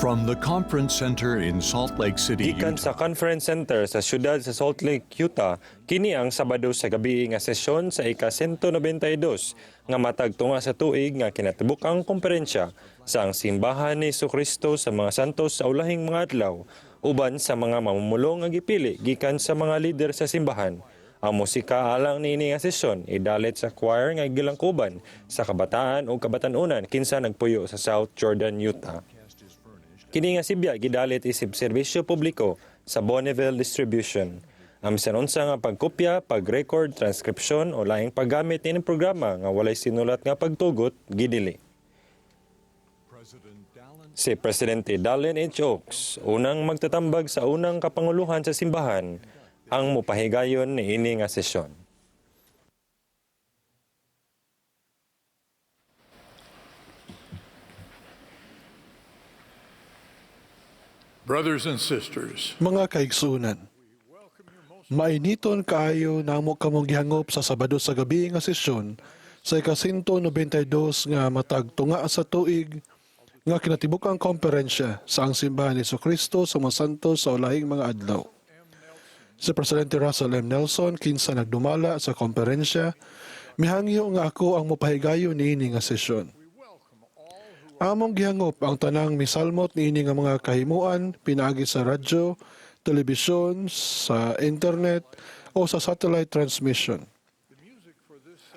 From the Conference Center in Salt Lake City, Gikan Utah. Sa Conference Center sa siyudad sa Salt Lake, Utah, kini ang Sabado sa gabi nga sesyon sa ika-192 nga matag tunga sa tuig nga kinatibuk-ang komperensya sa ang Simbahan ni Kristo sa mga Santos sa Ulahing mga Adlaw uban sa mga mamumulong nga gipili gikan sa mga lider sa simbahan. Ang musika alang niini nga sesyon idalit sa choir nga gilangkuban sa kabataan o kabatanunan kinsa nagpuyo sa South Jordan, Utah. Kini nga sibya gidalit isip serbisyo publiko sa Bonneville Distribution. Ang bisan unsa nga pagkopya, pag-record, transkripsyon o laing paggamit niining programa nga walay sinulat nga pagtugot gidili. Si Presidente Dallin H. Oaks, unang magtatambag sa unang kapanguluhan sa simbahan, ang mupahigayon niini nga sesyon. Brothers and sisters, Mga kaigsunan, mainiton kaayo namo kamong gihangop sa Sabado sa gabi nga sesyon sa ika-192 nga matag tunga sa tuig nga kinatibuk-ang komperensya sa ang Simbahan ni Kristo sa mga Santos sa Ulahing mga Adlaw. Si Presidente Russell M. Nelson, kinsa nagdumala sa komperensya, mihangyo nga ako ang mopahigayon niini nga sesyon. Among gihangop ang tanang misalmot niini nga mga kahimuan pinaagi sa radyo, telebisyon, sa internet o sa satellite transmission.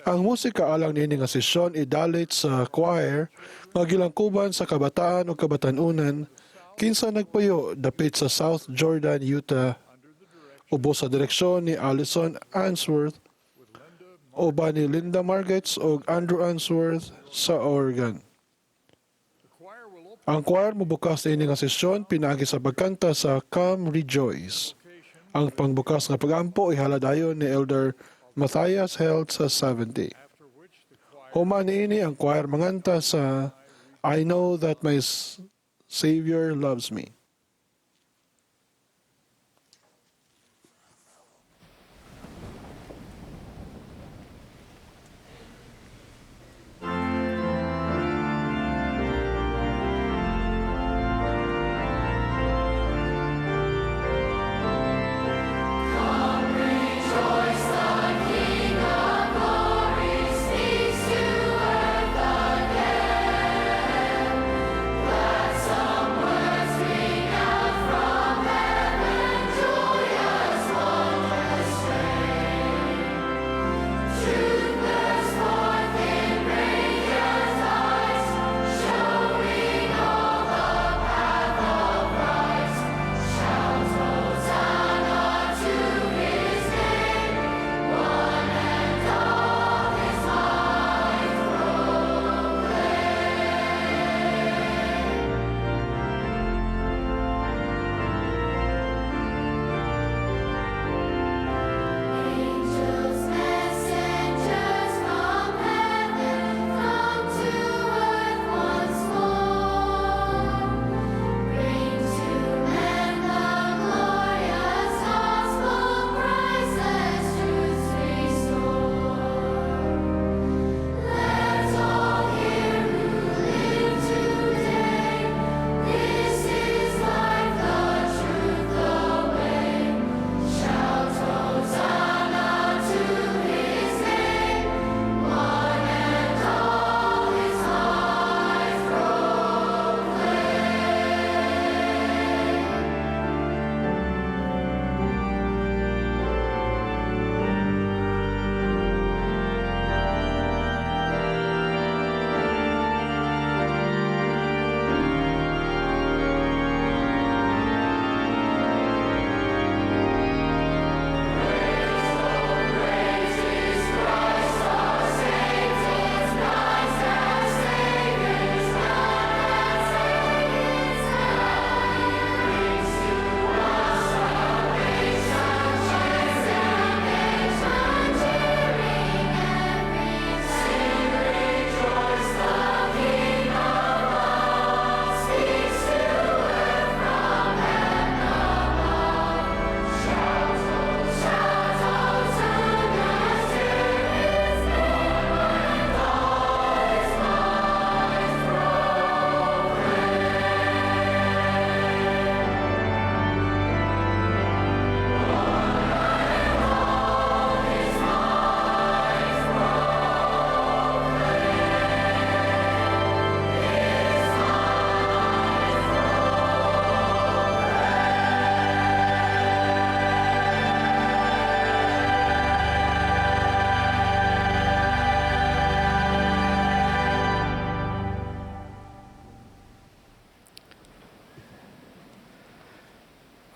Ang musika alang niini nga sesyon idalit sa choir nga gilangkuban sa kabataan o kabatanunan kinsa nagpuyo dapit sa South Jordan, Utah, ubos sa direksyon ni Allison Answorth uban ni Linda Margets ug Andrew Answorth sa organ. Ang choir mobukas niini nga sesyon pinaagi sa pagkanta sa Come Rejoice. Ang pangbukas nga pagampo ihalad dayon ni Elder Matthias Held sa 70. Human niini, ang choir manganta sa I Know That My Savior Loves Me.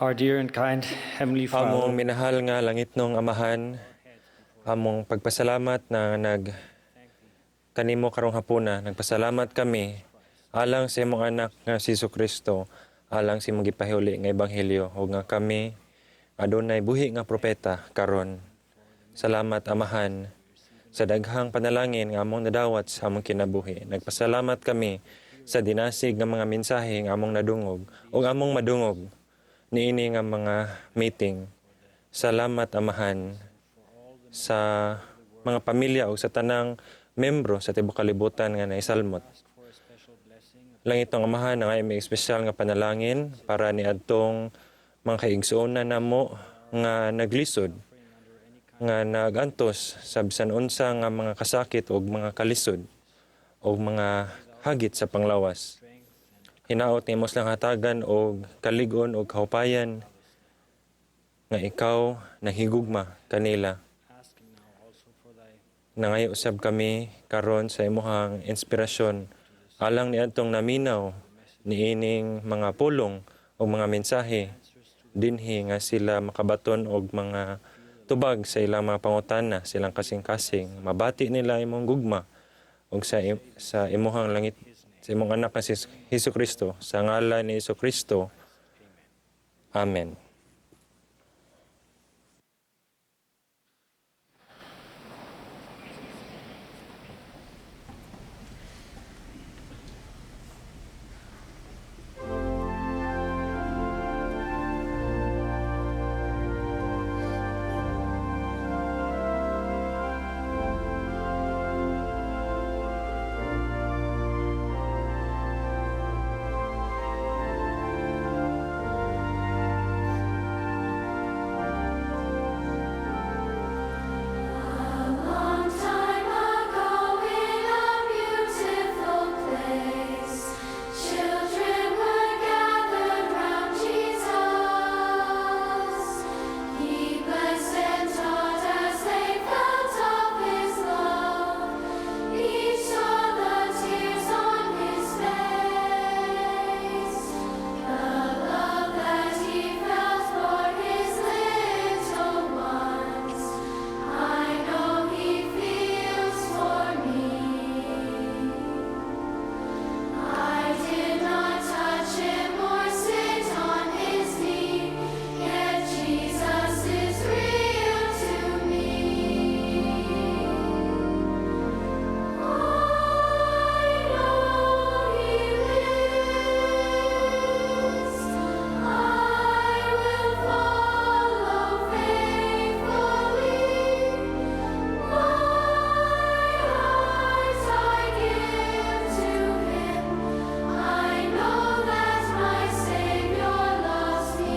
Our dear and kind Heavenly Among Father, minahal nga langitnong Amahan, among pagpasalamat na nag kanimo karong hapuna, nagpasalamat kami alang sa imong anak nga si Kristo, alang sa imong gipahuli nga ebanghelyo ug nga kami adunay buhi nga propeta karon. Salamat, Amahan, sa daghang panalangin nga among nadawat sa among kinabuhi. Nagpasalamat kami sa dinasig nga mga mensahe nga among nadungog ug among madungog niini nga mga meeting. Salamat, Amahan, sa mga pamilya o sa tanang membro sa tibuok kalibutan nga naisalmot. Langitnong Amahan, ang may espesyal nga panalangin para niadtong mga kaigsuonan namo nga naglisod, nga nagantos sa bisan unsa nga mga kasakit o mga kalisod o mga hagit sa panglawas. Hinaot nimo silang hatagan og kalig-on og kahupayan nga ikaw nahigugma kanila. Nangayo usab kami karon sa imuhang inspirasyon alang niadtong naminaw niining mga pulong o mga mensahe dinhi nga sila makabaton og mga tubag sa ilang mga pangutana, silang kasing-kasing, mabati nila imong gugma ug sa imuhang langit, sa imong anak nga si Hesus Kristo. Sa ngalan ni Hesus Kristo. Amen. Long time ago in a beautiful place, children were gathered round Jesus. He blessed and taught as they felt of His love. Each saw the tears on His face, the love that He felt for His little ones. I know He feels for me. I did not touch Him or sit on His knee, yet Jesus is real to me. I know He lives. I will follow faithfully. My heart I give to Him. I know that my Savior loves me.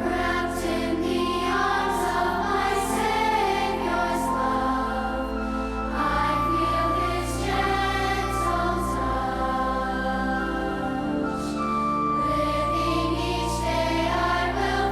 Wrapped in the arms of my Savior's love, I feel His gentle touch. Living each day, I will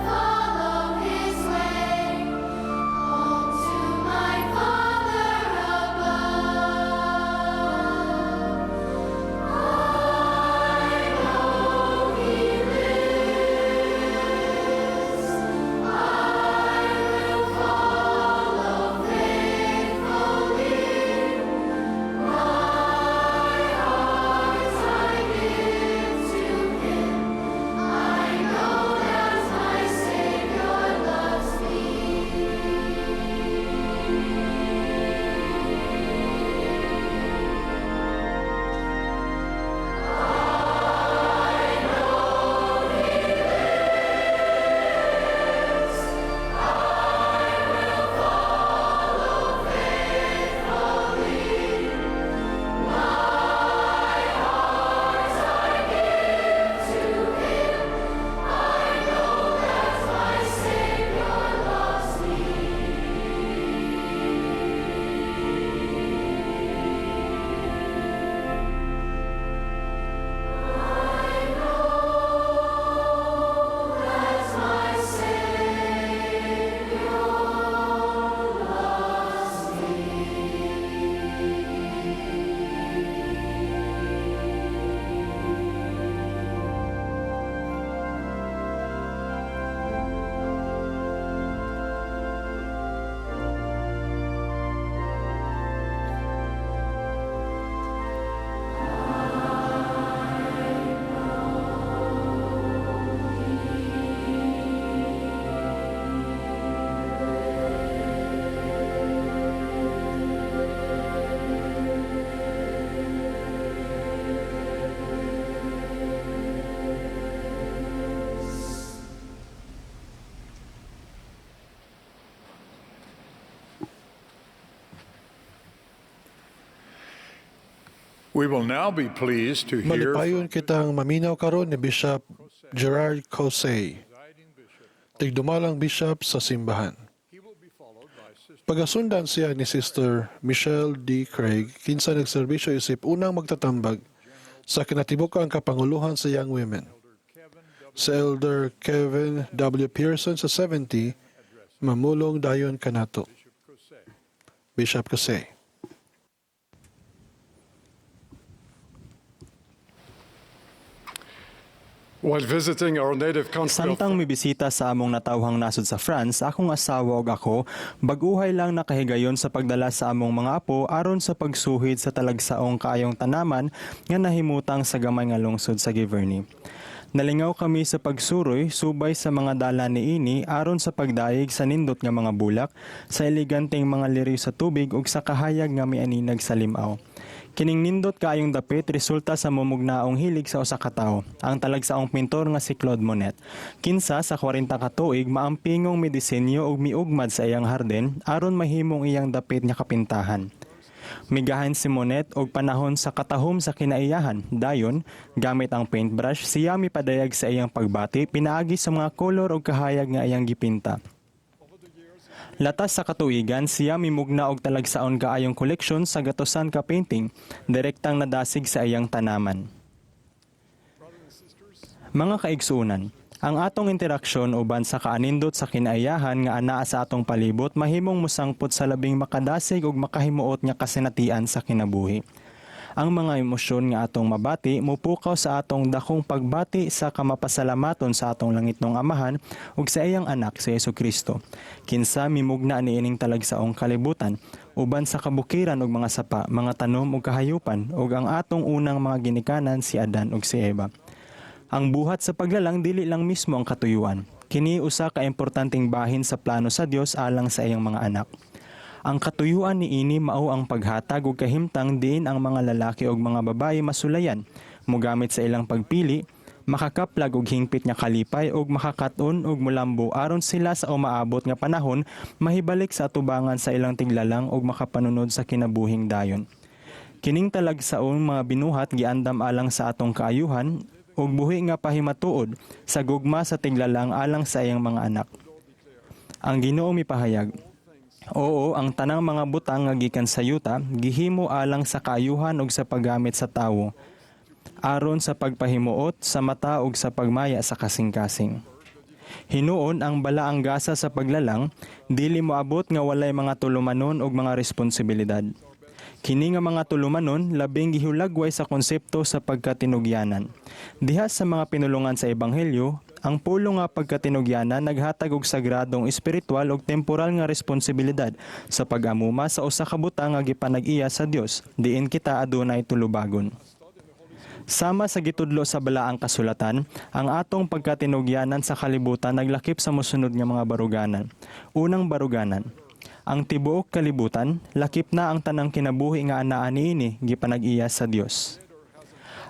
We will now be pleased to hear Malipayon kitang maminaw karon ni Bishop Gerard Caussé, tigdumalang bishop sa simbahan. Pagasundan siya ni Sister Michelle D. Craig, kinsa nagserbisyo isip unang magtatambag sa kinatibuk-ang kapanguluhan sa Young Women. Si Elder Kevin W. Pearson sa 70, mamulong dayon kanato. Bishop Caussé. While visiting our native country of Samtang mibisita sa among natawhang nasod sa France, akong asawa ug ako, bag-uhay lang nakahigayon sa pagdala sa among mga apo aron sa pagsuhid sa talagsaong kaayong tanaman nga nahimutang sa gamay nga lungsod sa Giverny. Nalingaw kami sa pagsuroy subay sa mga dala niini aron sa pagdayeg sa nindot nga mga bulak, sa eleganteng mga liriw sa tubig ug sa kahayag nga mianinag sa limaw. Kining nindot kaayong dapit resulta sa mumugnaong hilig sa usa ka tawo, ang talagsaong pintor nga si Claude Monet. Kinsa sa 40 ka tuig maampingong midisenyo ug miugmad sa iyang harden aron mahimong iyang dapit nga kapintahan. Migahan si Monet og panahon sa katahom sa kinaiyahan. Dayon, gamit ang paintbrush, siya mipadayag sa iyang pagbati pinaagi sa mga kolor ug kahayag nga iyang gipinta. Latas sa katuigan, siya mimugna og talagsaon kaayong koleksyon sa gatusan ka painting, direktang nadasig sa iyang tanaman. Mga kaigsuonan, ang atong interaksyon uban sa kaanindot sa kinaiyahan nga anaa sa atong palibot mahimong mosangpot sa labing makadasig ug makahimuot nga kasinatian sa kinabuhi. Ang mga emosyon nga atong mabati mupukaw sa atong dakong pagbati sa kamapasalamaton sa atong langitnong Amahan ug sa iyang anak si Hesukristo. Kinsa mimugna niining talagsaong kalibutan uban sa kabukiran ug mga sapa, mga tanom ug kahayupan ug ang atong unang mga ginikanan si Adan ug si Eva. Ang buhat sa paglalang dili lang mismo ang katuyuan. Kini usa ka importanteng bahin sa plano sa Dios alang sa iyang mga anak. Ang katuyuan niini mao ang paghatag og kahimtang diin ang mga lalaki ug mga babaye masulayan, mogamit sa ilang pagpili, makakaplag og hingpit nga kalipay ug makakaton og mulambo aron sila sa umaabot nga panahon mahibalik sa atubangan sa ilang tiglalang ug makapanunod sa kinabuhing dayon. Kining talagsaon mga binuhat giandam alang sa atong kaayuhan ug buhi nga pahimatuod sa gugma sa tiglalang alang sa iyang mga anak. Ang Ginoo mipahayag, oo, ang tanang mga butang nga gikan sa yuta gihimo alang sa kaayuhan ug sa paggamit sa tawo, aron sa pagpahimuot sa mata ug sa pagmaya sa kasing-kasing. Hinuon ang balaang gasa sa paglalang, dili moabot nga walay mga tulumanon ug mga responsibilidad. Kini nga mga tulumanon labing gihulagway sa konsepto sa pagkatinugyanan. Diha sa mga pinulungan sa ebanghelyo, ang pulo nga pagkatinugyanan naghatag og sagradong espiritual ug temporal nga responsibilidad sa pag-amuma sa usa ka butang nga gipanag-iya sa Dios, diin kita adunay tulubagon. Sama sa gitudlo sa balaang kasulatan, ang atong pagkatinugyanan sa kalibutan naglakip sa mosunod nga mga baruganan. Unang baruganan, ang tibuok kalibutan, lakip na ang tanang kinabuhi nga anaa niini gipanag-iya sa Dios.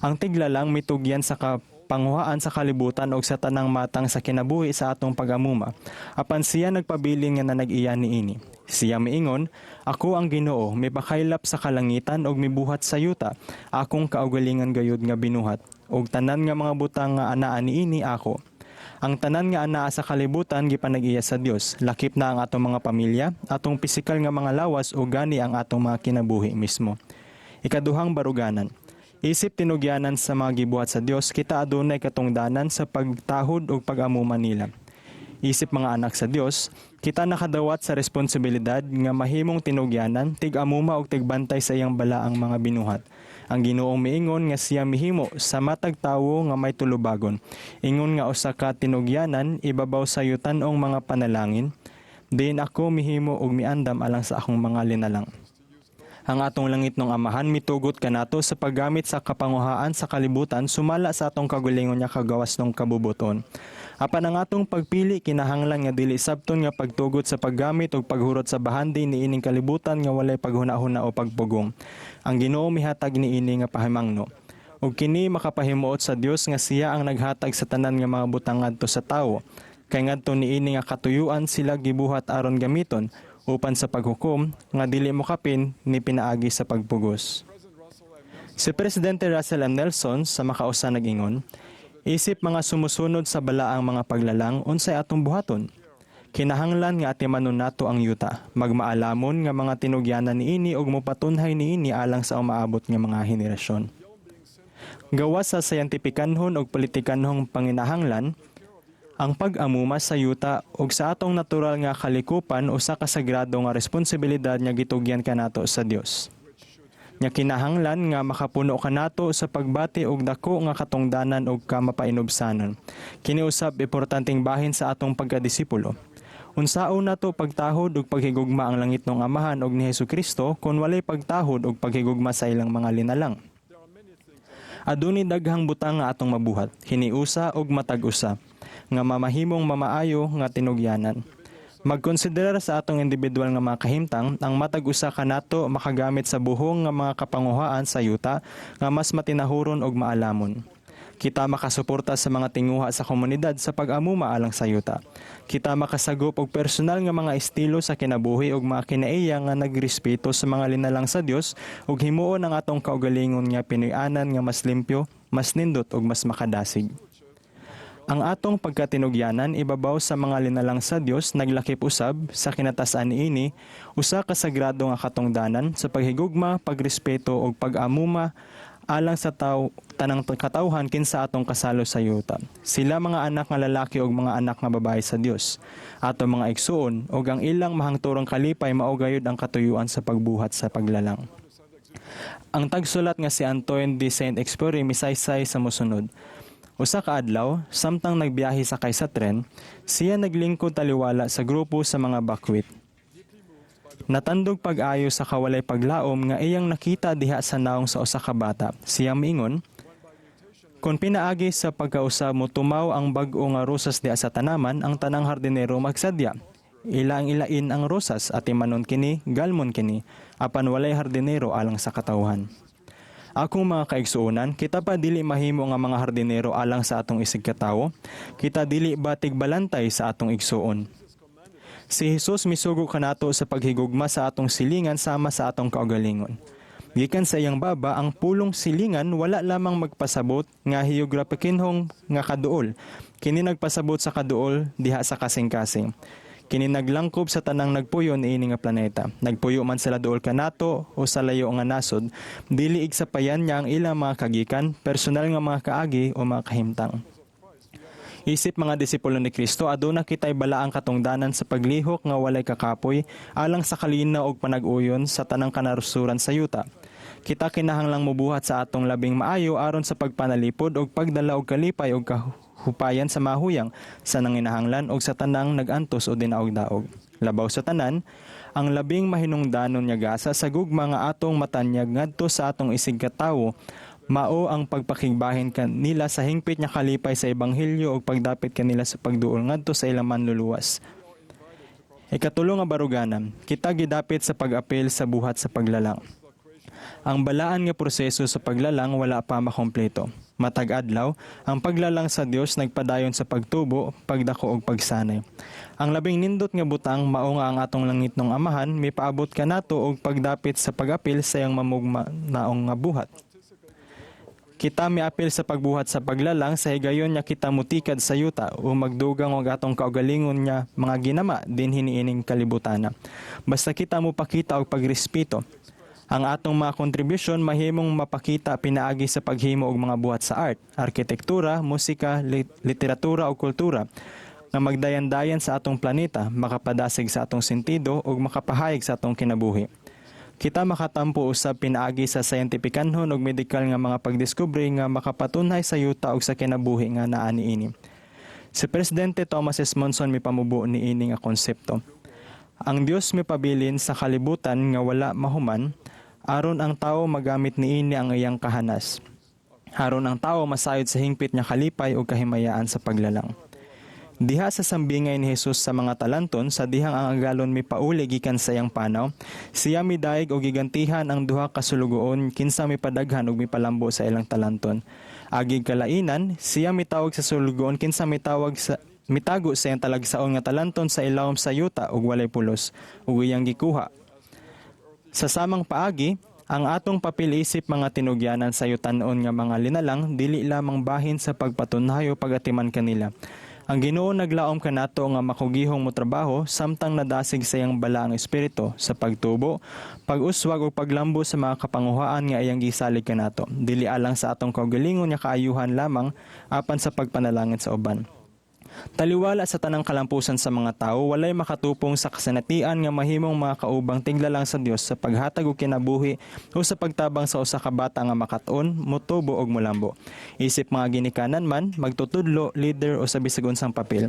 Ang tiglalang mitugyan sa kapanguhaan sa kalibutan og sa tanang matang sa kinabuhi sa atong pag-amuma. Apan siya nagpabilin nga nanag-iya niini. Siya miingon, ako ang Ginoo, mipakaylap sa kalangitan og mibuhat sa yuta, akong kaugalingan gayud nga binuhat, og tanan nga mga butang nga anaa niini ako. Ang tanan nga anaa sa kalibutan gipanag-iya sa Dios, lakip na ang atong mga pamilya, atong pisikal nga mga lawas o gani ang atong mga kinabuhi mismo. Ikaduhang baruganan. Isip tinugyanan sa mga gibuhat sa Dios, kita adunay katungdanan sa pagtahod ug pag-amuma nila. Isip mga anak sa Dios, kita nakadawat sa responsibilidad nga mahimong tinugyanan, tig-amuma ug tigbantay sa iyang balaang mga binuhat. Ang Ginoong miingon nga siya mihimo sa matag tawo nga may tulubagon. Ingon nga usa ka tinugyanan ibabaw sa yutan-ong mga panalangin. Diin ako mihimo ug miandam alang sa akong mga linalang. Ang atong langitnong Amahan mitugot kanato sa paggamit sa kapanguhaan sa kalibutan sumala sa atong kagulingon nga kagawas ng kabubuton. Apan ang atong pagpili kinahanglan nga dili sabton nga pagtugot sa paggamit ug paghurot sa bahandi niining kalibutan nga walay paghuna-huna o pagpugong. Ang Ginoo mihatag niini nga pahimangno. Ug kini makapahimuot sa Dios nga siya ang naghatag sa tanan nga mga butang ngadto sa tawo. Kay ngadto niini nga katuyuan sila gibuhat aron gamiton upan sa paghukom nga dili mokapin ni pinaagi sa pagpugos. Si Presidente Russell M. Nelson sa makausa nag-ingon, "Isip mga sumusunod sa balaang mga paglalang, unsay atong buhaton? Kinahanglan nga atimanon nato ang yuta, magmaalamon nga mga tinugyanan niini ug mopatunhay niini alang sa umaabot nga mga henerasyon." Gawas sa scientificanhon ug politikanhong panginahanglan, ang pag-amuma sa yuta ug sa atong natural nga kalikupan usa ka sagrado nga responsibilidad nga gitugyan kanato sa Dios. Nya kinahanglan nga makapuno kanato sa pagbati og dako nga katungdanan ug kamapainubsanon. Kini usab importanteng bahin sa atong pagkadisipulo. Unsaon nato pagtahod ug paghigugma ang langitnong Amahan ug ni Hesukristo kon walay pagtahod ug paghigugma sa ilang mga linalang? Adunay daghang butang nga atong mabuhat, hiniusa ug matag usa, nga mamahimong mamaayo nga tinugyanan. Magkonsiderar sa atong individual nga mga kahimtang, ang matag usa kanato makagamit sa buhong nga mga kapanguhaan sa yuta nga mas matinahuron ug maalamon. Kita makasuporta sa mga tinguha sa komunidad sa pag-amuma alang sa yuta. Kita makasagop og personal nga mga estilo sa kinabuhi ug mga kinaiya nga nagrespeto sa mga linalang sa Dios ug himuon ang atong kaugalingon nga Pinoy-anan nga mas limpyo, mas nindot ug mas makadasig. Ang atong pagkatinugyanan ibabaw sa mga linalang sa Dios naglakip usab sa kinatas-an niini usa ka sagrado nga katungdanan sa paghigugma, pagrespeto ug pag-amuma alang sa taw tanang katawhan kinsa atong kasalo sa yuta. Sila mga anak nga lalaki ug mga anak nga babae sa Dios. Ato mga igsuon ug ang ilang mahangturong kalipay mao gayud ang katuyuan sa pagbuhat sa paglalang. Ang tagsulat nga si Antoine de Saint-Exupéry misaysay sa mosunod. Usa ka adlaw, samtang nagbiyahe sakay sa tren, siya naglingkod taliwala sa grupo sa mga bakwit. Natandog pag-ayo sa kawalay paglaom nga iyang nakita diha sa nawong sa usa ka bata. Siya miingon, "Kung pinaagi sa pagkausab mo tumaw ang bag-o nga rosas diha sa tanaman, ang tanang hardinero magsadya. Ilang ilain ang rosas, atimanon kini, galmon kini, apan walay hardinero alang sa katawhan." Akong mga kaigsuonan, kita pa dili mahimo nga mga hardinero alang sa atong isigkatawo? Kita dili ba tigbalantay sa atong igsuon? Si Jesus misugo kanato sa paghigugma sa atong silingan sama sa atong kaugalingon. Gikan sa iyang baba, ang pulong silingan wala lamang magpasabot nga heograpikinhong nga kaduol. Kini nagpasabot sa kaduol diha sa kasing-kasing. Kini naglangkob sa tanang nagpuyo niini nga planeta. Nagpuyo man sila duol kanato o sa layo nga nasod, dili igsapayan niya ang ilang mga kagikan, personal nga mga kaagi o mga kahimtang. Isip mga disipulo ni Kristo, aduna kita'y balaang katungdanan sa paglihok nga walay kakapoy alang sa kalinaw ug panag-uyon sa tanang kanarusuran sa yuta. Kita kinahanglang mubuhat sa atong labing maayo aron sa pagpanalipod og pagdala og kalipay og kahupayan sa mahuyang sa nanginahanglan og sa tanang nag-antos o dinaog-daog. Labaw sa tanan, ang labing mahinungdanon nga gasa sa gugma nga atong matanyag ngadto sa atong isigkatawo mao ang pagpakigbahin kanila sa hingpit nga kalipay sa ebanghelyo ug pagdapit kanila sa pagduol ngadto sa ilang manluluwas. Ikatulo nga baruganan, kita gidapit sa pag-apil sa buhat sa paglalang. Ang balaan nga proseso sa paglalang wala pa makompleto. Matag adlaw, ang paglalang sa Dios nagpadayon sa pagtubo, pagdako ug pagsanay. Ang labing nindot nga butang mao nga ang atong langitnong Amahan mipaabot kanato og pagdapit sa pag-apil sa iyang mamugma naong nga buhat. Kita miapil sa pagbuhat sa paglalang sa higayon nga kita mutikad sa yuta o magdugang og atong kaugalingon nga mga ginama dinhi niining kalibutana. Basta kita mopakita og pagrespeto. Ang atong mga kontribusyon mahimong mapakita pinaagi sa paghimo og mga buhat sa art, arkitektura, musika, literatura o kultura nga magdayan-dayan sa atong planeta, makapadasig sa atong sentido ug makapahayag sa atong kinabuhi. Kita makatampo usab pinaagi sa scientificanhon ug medikal nga mga pagdiskubre nga makapatunhay sa yuta ug sa kinabuhi nga naa niini. Si Presidente Thomas S. Monson mipamubo niini nga konsepto. Ang Dios mipabilin sa kalibutan nga wala mahuman aron ang tawo magamit niini ang iyang kahanas. Aron ang tawo masayod sa hingpit nga kalipay ug kahimayaan sa paglalang. Diha sa sambingay ni Jesus sa mga talanton, sa dihang ang agalon mipauli gikan sa iyang panaw, siya midayeg og gigantihan ang duha ka sulugoon kinsa mipadaghan ug mipalambo sa ilang talanton. Agig kalainan, siya mitawag sa sulugoon kinsa mitawag sa mitago sa iyang talagsaon nga talanton sa ilawom sa yuta ug walay pulos ug iyang gikuha. Sa samang paagi, Ang atong papel isip mga tinugyanan sa yutan-on nga mga linalang dili lamang bahin sa pagpatunhay o pagatiman kanila. Ang Ginoo naglaom kanato nga makugihong motrabaho samtang nadasig sa iyang balaang espiritu sa pagtubo, pag-uswag ug paglambo sa mga kapanguhaan nga iyang gisalig kanato. Dili alang sa atong kaugalingon nga kaayuhan lamang apan sa pagpanalangin sa uban. Taliwala sa tanang kalampusan sa mga tawo, walay makatupong sa kasanatian nga mahimong mga kaubang tiglalang sa Dios sa paghatag og kinabuhi o sa pagtabang sa usa ka bata nga makat-on, motubo og molambo. Isip mga ginikanan man, magtutudlo, leader o sa bisag unsang papel.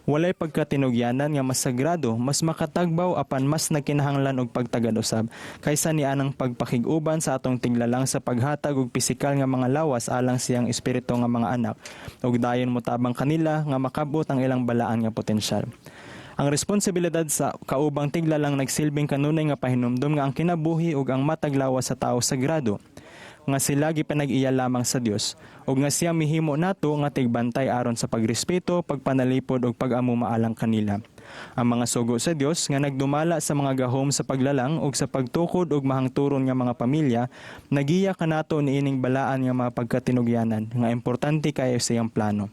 Walay pagkatinugyanan nga mas sagrado, mas makatagbaw apan mas nagkinahanglan og pagtagad usab kaysa nianang pagpakig-uban sa atong tiglalang sa paghatag og pisikal nga mga lawas alang siyang espiritu nga mga anak ug dayon motabang kanila nga makabot ang ilang balaan nga potensyal. Ang responsibilidad sa kaubang tiglalang nagsilbing kanunay nga pahinumdom nga ang kinabuhi ug ang matag lawas sa tawo sagrado nga sila gipanag-iya lamang sa Dios ug nga siya mihimo nato nga tigbantay aron sa pagrespeto, pagpanalipod ug pag-amuma alang kanila. Ang mga sugo sa Dios nga nagdumala sa mga gahom sa paglalang ug sa pagtukod og mahangturon nga mga pamilya nagiya kanato niining balaan nga mga pagkatinugyanan nga importante kayo sa iyang plano.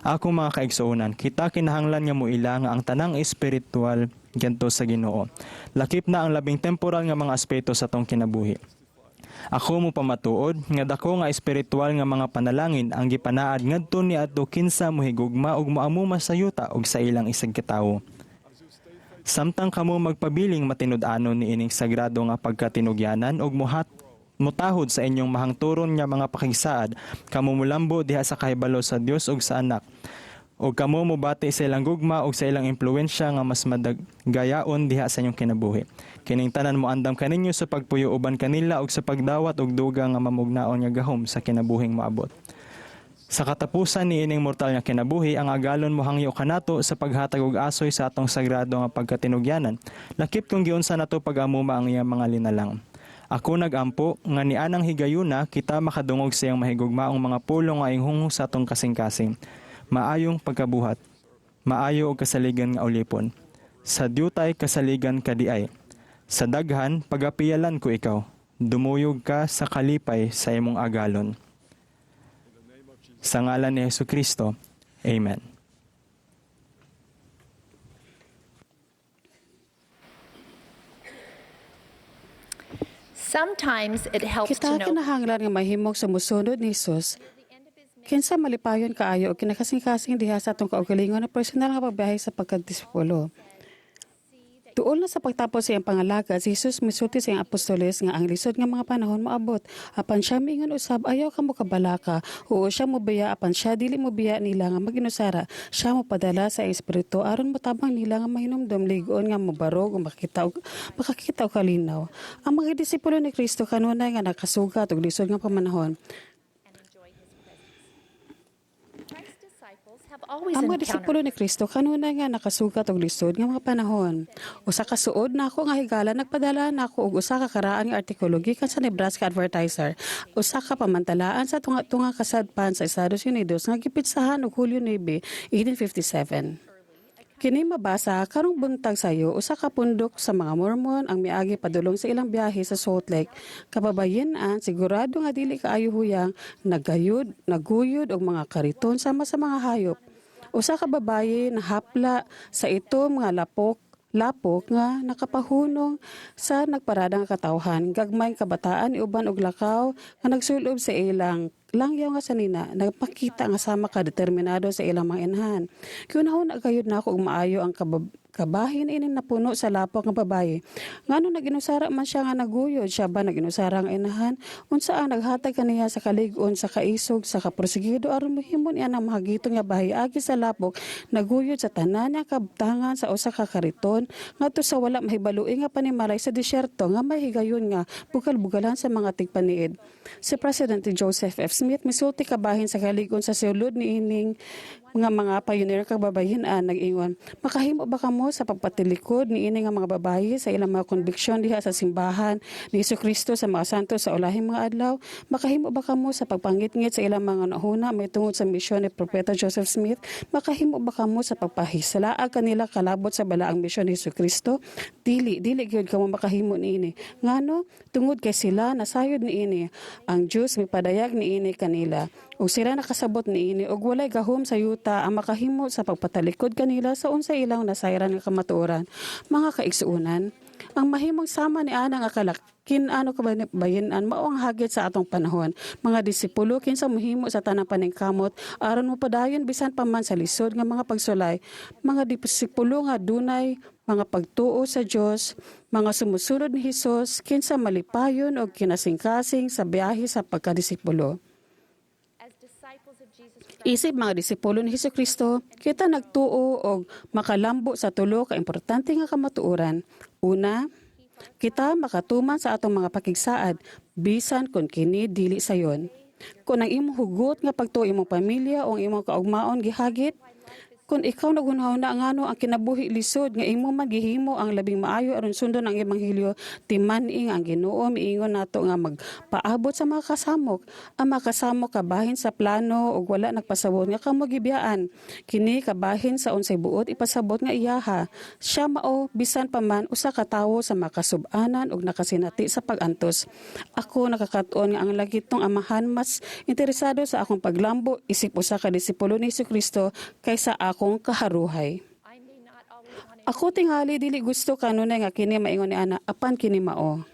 Akong mga kaigsuonan, kita kinahanglan nga moila nga ang tanang espiritual ganto sa Ginoo. Lakip na ang labing temporal nga mga aspeto sa atong kinabuhi. Ako mo pamatuod nga dako nga espiritual nga mga panalangin ang gipanaad ngadto ni adto kinsa mohigugma ug moamuma sa yuta ug sa ilang isig katawo. Samtang kamo magpabiling matinud-anon niining sagrado nga pagkatinugyanan ug muhat mutahod sa inyong mahangturon nga mga pakigsaad, kamo mulambo diha sa kahibalo sa Dios ug sa anak. Ug kamo mobati sa ilang gugma ug sa ilang impluwensya nga mas madagayaon diha sa inyong kinabuhi. Kining tanan moandam kaninyo sa pagpuyo uban kanila ug sa pagdawat og dugang nga mamugnaon nga gahom sa kinabuhing moabot. Sa katapusan niining mortal nga kinabuhi, ang agalon mohangyo kanato sa paghatag og asoy sa atong sagrado nga pagkatinugyanan. Lakip kung giunsa nato pag-amuma ang iyang mga linalang. Ako nagampo nga nianang higayuna kita makadungog sa iyang mahigugmaong mga pulong nga inghunghong sa atong kasing-kasing. Maayong pagkabuhat, maayo og kasaligan nga ulipon. Sa dyutay kasaligan kadiay. Sa daghan pagapiyalan ko ikaw. Dumuyog ka sa kalipay sa imong agalon. Sa ngalan ni Hesukristo. Amen. Sometimes it helps Kita to know kinahanglan nga mahimog sa mosunod ni Hesus. Kinsa malipayon kaayo og kinakasing-kasing diha sa atong kaugalingon na personal nga pagbiyahe sa pagkadisipulo. Duol na sa pagtapos sa iyang pangalagad, si Jesus misulti sa iyang apostoles nga ang lisod nga mga panahon moabot. Apan siya miingon usab, ayaw ka mo kabalaka. Oo, siya mobiya, apan siya dili mo biya nila nga maginusara. Siya mopadala sa iyang espiritu aron motabang nila nga mahinumdom ligon nga mobarog o makakita og kalinaw. Ang mga disipulo ni Kristo kanunay nga nakasugat og lisod nga pamanahon. and enjoy his presence. Christ's disciples have always Ang mga disipulo encountered ni Kristo kanunay nga nakasugat og lisod nga mga panahon. Usa ka suod nako nga higala nagpadala nako og usa ka karaan nga artikulo gikan sa Nebraska Advertiser. Usa ka pamantalaan sa tunga-tunga kasadpan sa Estados Unidos nga gipitsahan og Hulyo 9, 1857. Kini mabasa karong buntag sayo usa ka pundok sa mga Mormon ang miagi padulong sa ilang biyahe sa Salt Lake. Kababayen-an sigurado nga dili kaayo huyang nagayod, naguyod og mga kariton sama sa mga hayop. Usa ka babaye nahapla sa itom nga lapok lapok nga nakapahunong sa nagparadang katawhan. Gagmay kabataan iuban og lakaw nga nagsulob sa ilang langyaw nga sanina nagpakita nga sama ka determinado sa ilang mga inahan. Kunahon gayud nako og maayo ang kabahin ini napuno sa lapok nga babaye. Ngano naginusara man siya nga naguyod, siya ba naginusara ang inahan? Unsa ang naghatag kaniya sa kalig-on, sa kaisog, sa kaprosigido aron mohimo niya ang mahagito nga bahay agi sa lapok, naguyod sa tanan nga kabtangan sa usa ka kariton ngadto sa wala mahibalui nga panimalay sa disyerto nga mahigayon nga bugal-bugalan sa mga tigpaniid. Si President Joseph F. Smith misulti kabahin sa kalig-on sa sulod niining Nga mga pioneer kag babayin-an nag-ingon, "Makahimo ba kamo sa pagpatilikod niini nga mga babayi sa ilang mga konbiksyon diha sa Simbahan ni Kristo sa mga Santo sa Ulahing mga Adlaw? Makahimo ba kamo sa pagpangitngit sa ilang mga nahuna may tungod sa misyon ni Propeta Joseph Smith? Makahimo ba kamo sa pagpahisalaag kanila kalabot sa balaang misyon ni Kristo? Dili, dili gyud kamo makahimo niini." Ngano? Tungod kay sila nasayod niini. Ang Dios mipadayag niini kanila. Ug sila nakasabot niini ug walay gahom sa yuta ang makahimo sa pagpatalikod kanila sa unsa ilang nasayran nga kamatuoran. Mga kaigsuonan, ang mahimong sama ni ana nga kalakin ano kabayin-an mao ang hagit sa atong panahon. Mga disipulo kinsa mohimo sa tanang paningkamot aron mopadayon bisan pa man sa lisod nga mga pagsulay. Mga disipulo nga dunay mga pagtuo sa Dios, mga sumusunod ni Hesus kinsa malipayon og kinasingkasing sa biyahe sa pagkadisipulo. As disciples of Jesus Christ, Isip mga disipulo ni Kristo, kita nagtuo og makalambo sa tulo ka importante nga kamatuoran. Una, kita makatuman sa atong mga pakigsaad bisan kung kini dili sayon. Kung ang imong hugot nga pagtuo imong pamilya o ang imong kaugmaon gihagit, kung ikaw naghunahuna ngano ang kinabuhi lisod nga imo man gihimo ang labing maayo aron sundon ang ebanghelyo, timan-i nga ang Ginoo miingon nato nga magpaabot sa mga kasamok. Ang mga kasamok kabahin sa plano ug wala nagpasabot nga kamo gibiyaan. Kini kabahin sa unsay buot ipasabot nga iyaha. Siya mao bisan pa man usa ka tawo sa makasub-anan ug nakasinati sa pag-antos. Ako nakakaton nga ang langitnong Amahan mas interesado sa akong paglambo isip usa ka disipulo ni Kristo kaysa akong kaharuhay. I may not always want to Ako tingali dili gusto kanunay nga kini maingon ni ana, apan kini mao.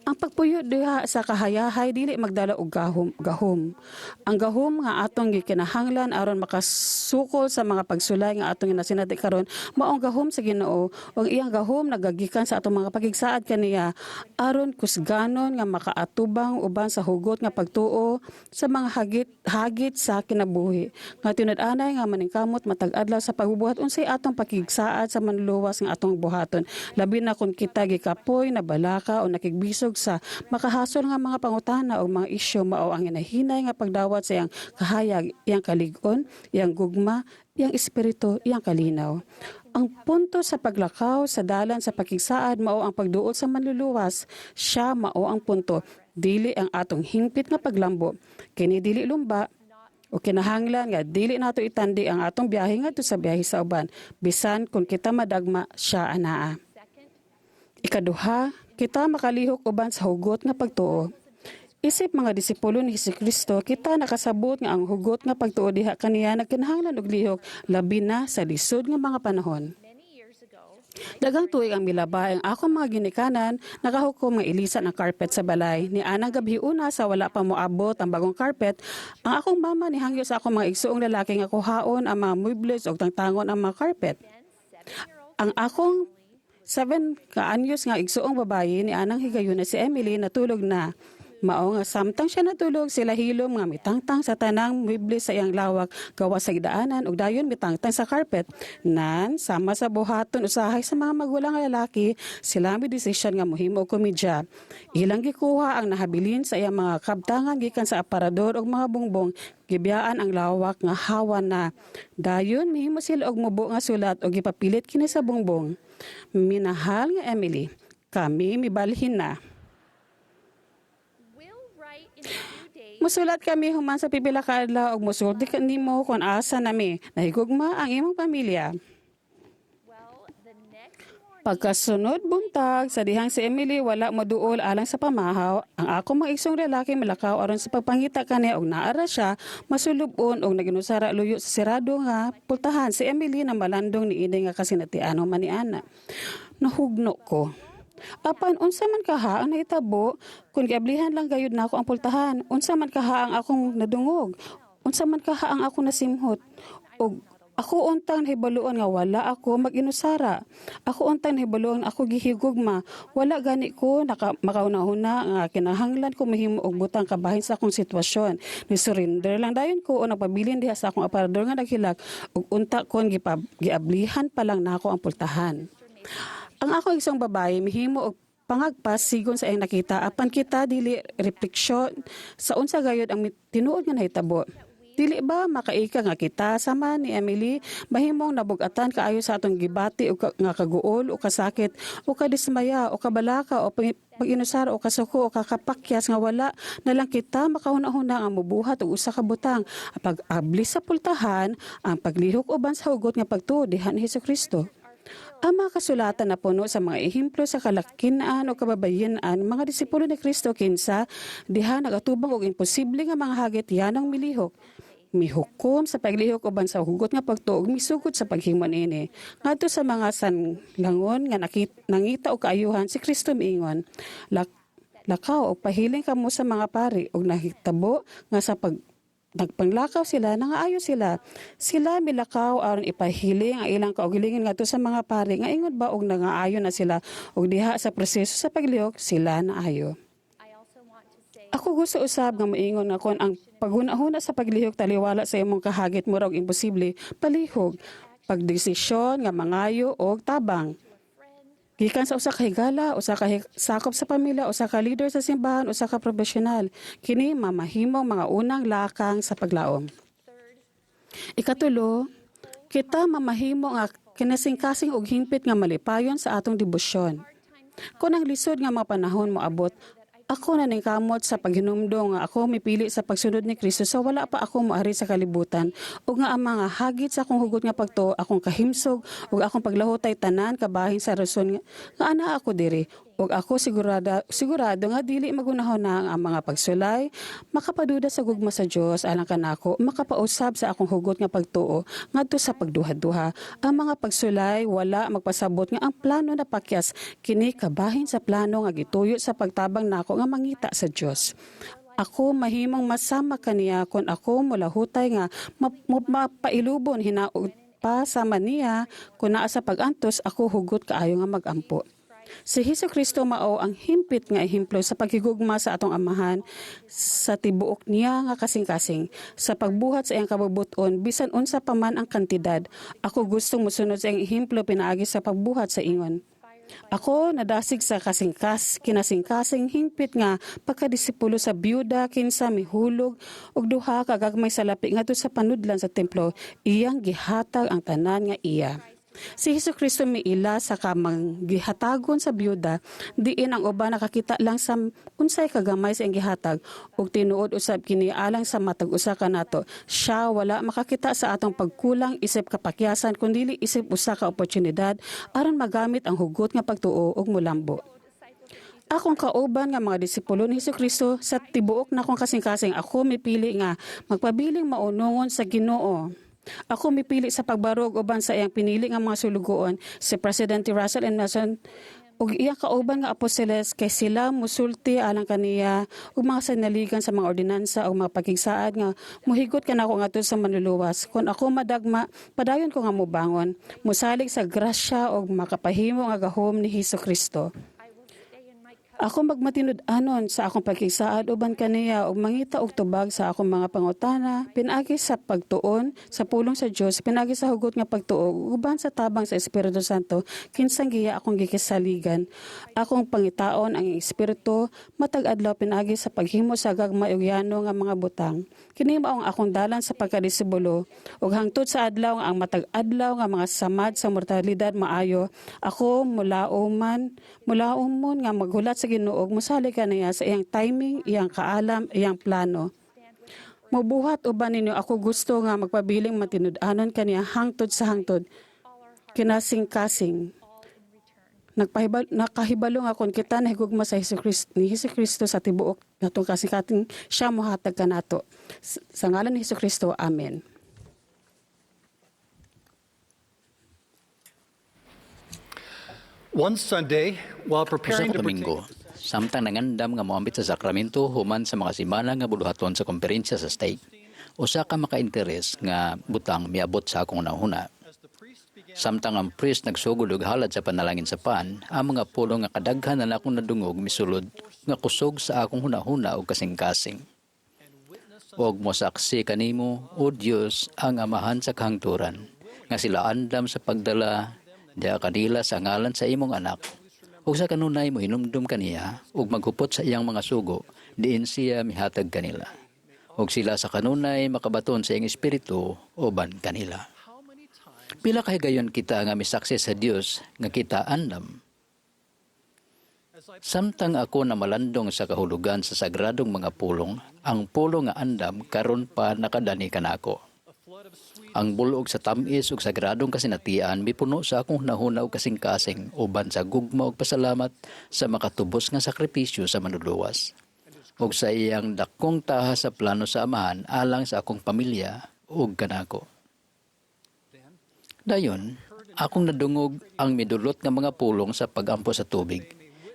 Ang pagpuyo diha sa kahayahay dili magdala og gahom, gahom. Ang gahom nga atong gikinahanglan aron makasukol sa mga pagsulay nga atong nasinati karon mao ang gahom sa Ginoo ug iyang gahom nagagikan sa atong mga pakigsaad kaniya aron kusganon nga makaatubang uban sa hugot nga pagtuo sa mga hagit hagit sa kinabuhi nga tinud-anay nga maningkamot matag adlaw sa pagbubuhat unsay atong pakigsaad sa manluluwas nga atong buhaton, labi na kung kita gikapoy, nabalaka o nakigbisog sa makahasol nga mga pangutana o mga isyu. Mao ang hinahinay nga pagdawat sa iyang kahayag, iyang kalig-on, iyang gugma, iyang espiritu, iyang kalinaw. Ang punto sa paglakaw sa dalan sa pakigsaad mao ang pagduol sa manluluwas. Siya mao ang punto, dili ang atong hingpit nga paglambo. Kini dili lumba o kinahanglan nga dili nato itandi ang atong biyahe ngadto sa biyahe sa uban. Bisan kung kita madagma, siya anaa. Ikaduha, kita makalihok uban sa hugot nga pagtuo. Isip mga disipulo ni Kristo, kita nakasabot nga ang hugot nga pagtuo diha kaniya nagkinahanglan og lihok, labi na sa lisod nga mga panahon. Many years ago, Daghang tuig ang milabay, ang akong mga ginikanan nakahukom nga ilisan ang carpet sa balay. Ni anang gabi una sa wala pa moabot ang bagong carpet, ang akong mama nihangyo sa akong mga igsuong lalaki nga kuhaon ang mga muebles ug tangtangon ang mga carpet. then 7-year-old Ang akong 7 ka anyos nga igsuong babayi ni anang higayuna, si Emily, natulog na. Mao nga samtang siya natulog, sila hilom nga mitangtang sa tanang mueble sa iyang lawak gawas sa gidaanan ug dayon mitangtang sa carpet. Nan sama sa buhaton usahay sa mga magulang nga lalaki, sila mi desisyon nga mohimo og komedya. Ilang gikuha ang nahabilin sa iyang mga kabtangan gikan sa aparador ug mga bungbong, gibiyaan ang lawak nga hawa na. Dayon mihimo sila og mubo nga sulat ug gipapilit kini sa bungbong. "Minahal nga Emily, kami mibalhin na. Will write in a few days. Musulat kami human sa pipila ka adlaw ug musulti ka nimo kung asa nami. Nahigugma, ang imong pamilya." Well, the next morning, Pagkasunod buntag, sa dihang si Emily wala moduol alang sa pamahaw, ang ako mga igsong lalaki milakaw aron sa pagpangita kaniya og naara siya masulubon og naginusara luyo sa sirado nga pultahan. Si Emily na malandong niini nga kasinatian man ni ana. Nahugno ko. Apan unsa man kaha ang nahitabo kung giablihan lang gayud nako ang pultahan? Unsa man kaha ang akong nadungog? Unsa man kaha ang akong nasimhot? Og ako untang nahibaluan nga wala ako mag-inusara. Ako untang nahibaluan ako gihigugma. Wala gani ko naka, makauna-una nga kinahanglan ko mahimo og butang kabahin sa akong sitwasyon. Ni surrender lang dayon ko o nagpabilin diha sa akong aparador nga naghilak ug unta kon giablihan pa lang nako ang pultahan. Ang ako isang babae mihimo og pangagpas sigon sa iyang nakita, apan kita dili refleksyon sa unsa gayud ang tinuod nga nahitabo. Dili ba makaika nga kita sama ni Emily mahimong nabugatan kaayo sa atong gibati o nga kaguol o kasakit o kadismaya o kabalaka o pag-inusar o kasuko o kakapakyas nga wala na lang kita makahuna-huna nga mobuhat og usa ka butang, ang pag-abli sa pultahan, ang paglihok uban sa hugot nga pagtuo diha ni Hesukristo. Ang mga kasulatan na puno sa mga ehemplo sa kalakinan o kababayenan, mga disipulo ni Kristo kinsa diha nagatubang og imposible nga mga hagit yanong milihok, mihukom sa paglihok uban sa hugot nga pagtuo ug misugod sa paghimo niini. Ngadto sa mga sanlangon nga nangita og kaayuhan, si Kristo miingon, "Lakaw og pahiling kamo sa mga pari," ug nahitabo nga sa pag nagpanglakaw sila, nangaayo sila. Sila milakaw aron ipahiling ang ilang kaugalingon ngadto sa mga pari nga ingon ba og nangaayo na sila, ug diha sa proseso sa paglihok sila naayo. I also want to say Ako gusto usab nga moingon nga kon ang paghuna-huna sa paglihok taliwala sa imong kahagit murag imposible, palihog pagdesisyon nga mangayo og tabang. Gikan sa usa ka higala, usa ka sakop sa pamilya, usa ka leader sa simbahan, usa ka profesional. Kini mamahimong mga unang lakang sa paglaom. Ikatulo, kita mamahimo nga kinasingkasing og hingpit nga malipayon sa atong debosyon. Kung ang lisod nga mga panahon moabot, ako naningkamot sa paghinumdom nga ako mipili sa pagsunod ni Kristo sa wala pa ako moari sa kalibutan ug nga ang mga hagit sa akong hugot nga pagtuo, akong kahimsog ug akong paglahutay tanan kabahin sa rason nga anaa ako diri, ug ako sigurado nga dili magunahona ang mga pagsulay makapaduda sa gugma sa Dios alang kanako, makapausab sa akong hugot nga pagtuo ngadto sa pagduha-duha. Ang mga pagsulay wala magpasabot nga ang plano na pakyas. Kini kabahin sa plano nga gituyo sa pagtabang nako nga mangita sa Dios. Ako mahimong masama kaniya kon ako molahutay nga mapailubon hinaot pa sama niya kun naa sa pag-antos. Ako hugot kaayo nga magampo. Si Hesus Kristo mao ang himpit nga ehemplo sa paghigugma sa atong Amahan sa tibuok niya nga kasing-kasing sa pagbuhat sa iyang kabubut-on bisan unsa pa man ang kantidad. Ako gustong mosunod sa iyang ehemplo pinaagi sa pagbuhat sa ingon. Ako nadasig sa kinasingkasing hingpit nga pagkadisipulo sa byuda kinsa mihulog og duha ka gagmay salapi ngadto sa panudlan sa templo. Iyang gihatag ang tanan nga iya. Si Hesus Kristo miila sa kamang gihatagon sa byuda diin ang uban nakakita lang sa unsay kagamay sa iyang gihatag, ug tinuod usab kini alang sa matag usa kanato. Siya wala makakita sa atong pagkulang isip kapakyasan kundili isip usa ka oportunidad aron magamit ang hugot nga pagtuo ug mulambo. Akong kauban nga mga disipulo ni Hesukristo, sa tibuok na akong kasing-kasing ako mipili nga magpabiling maunungon sa Ginoo. Ako mipili sa pagbarog uban sa iyang pinili nga mga sulugoon, si Presidente Russell M. Nelson ug iyang kauban nga apostoles, kay sila musulti alang kaniya ug mga sanaligan sa mga ordinansa ug mga pagkigsaad nga muhigot kanako ngadto sa Manluluwas. Kon ako madagma, padayon ko nga mobangon, mosalig sa grasya ug makapahimo nga gahom ni Hesus Kristo. Ako magmatinud-anon sa akong pagkigsaad uban kaniya ug mangita og tubag sa akong mga pangutana pinaagi sa pagtuon sa pulong sa Dios, pinaagi sa hugot nga pagtuo uban sa tabang sa Espiritu Santo kinsang giya akong gikisaligan. Akong pangitaon ang Espiritu matag adlaw pinaagi sa paghimo sa gagmay ug yano nga mga butang. Kini mao ang akong dalan sa pagkadisipulo ug hangtod sa adlaw nga ang matag adlaw nga mga samad sa mortalidad maayo, ako mulaomon nga maghulat sa Ginoo ug mosalig kaniya sa iyang timing, iyang kaalam, iyang plano. Mobuhat uban ninyo, ako gusto nga magpabiling matinud-anon kaniya hangtod sa hangtod kinasing-kasing. Nakahibalo nga kon kita nahigugma sa Hesus Kristo, ni Hesus Kristo sa tibuok natong kasing-kasing, siya mohatag kanato. Sa ngalan ni Hesus Kristo, amen. One Sunday, while Usa preparing ka to Domingo, samtang nangandam nga moambit sa sakramento human sa mga semana nga buluhaton sa komperensya sa stake, usa ka makainteres nga butang miabot sa akong hunahuna. Samtang ang priest nagsugod og halad sa panalangin sa pan, ang mga pulong nga kadaghan na akong nadungog misulod nga kusog sa akong hunahuna og kasing-kasing. Og mosaksi kanimo, O Dios, ang Amahan sa kahangturan, nga sila andam sa pagdala diha kanila sa ngalan sa imong anak. Ug sa kanunay mohinumdum kaniya ug maghupot sa iyang mga sugo diin siya mihatag kanila. Ug sila sa kanunay makabaton sa iyang espiritu uban kanila. Pila ka higayon kita nga misaksi sa Dios nga kita andam? Samtang ako namalandong sa kahulugan sa sagradong mga pulong, ang pulong nga andam karon pa nakadani kanako. Ang bulog sa tamis ug sagradong kasinatian mipuno sa akong hunahuna ug kasing-kasing uban sa gugma ug pasalamat sa makatubos nga sakripisyo sa manluluwas ug sa iyang dakong taha sa plano sa Amahan alang sa akong pamilya ug kanako. Dayon, akong nadungog ang midulot nga mga pulong sa pagampo sa tubig,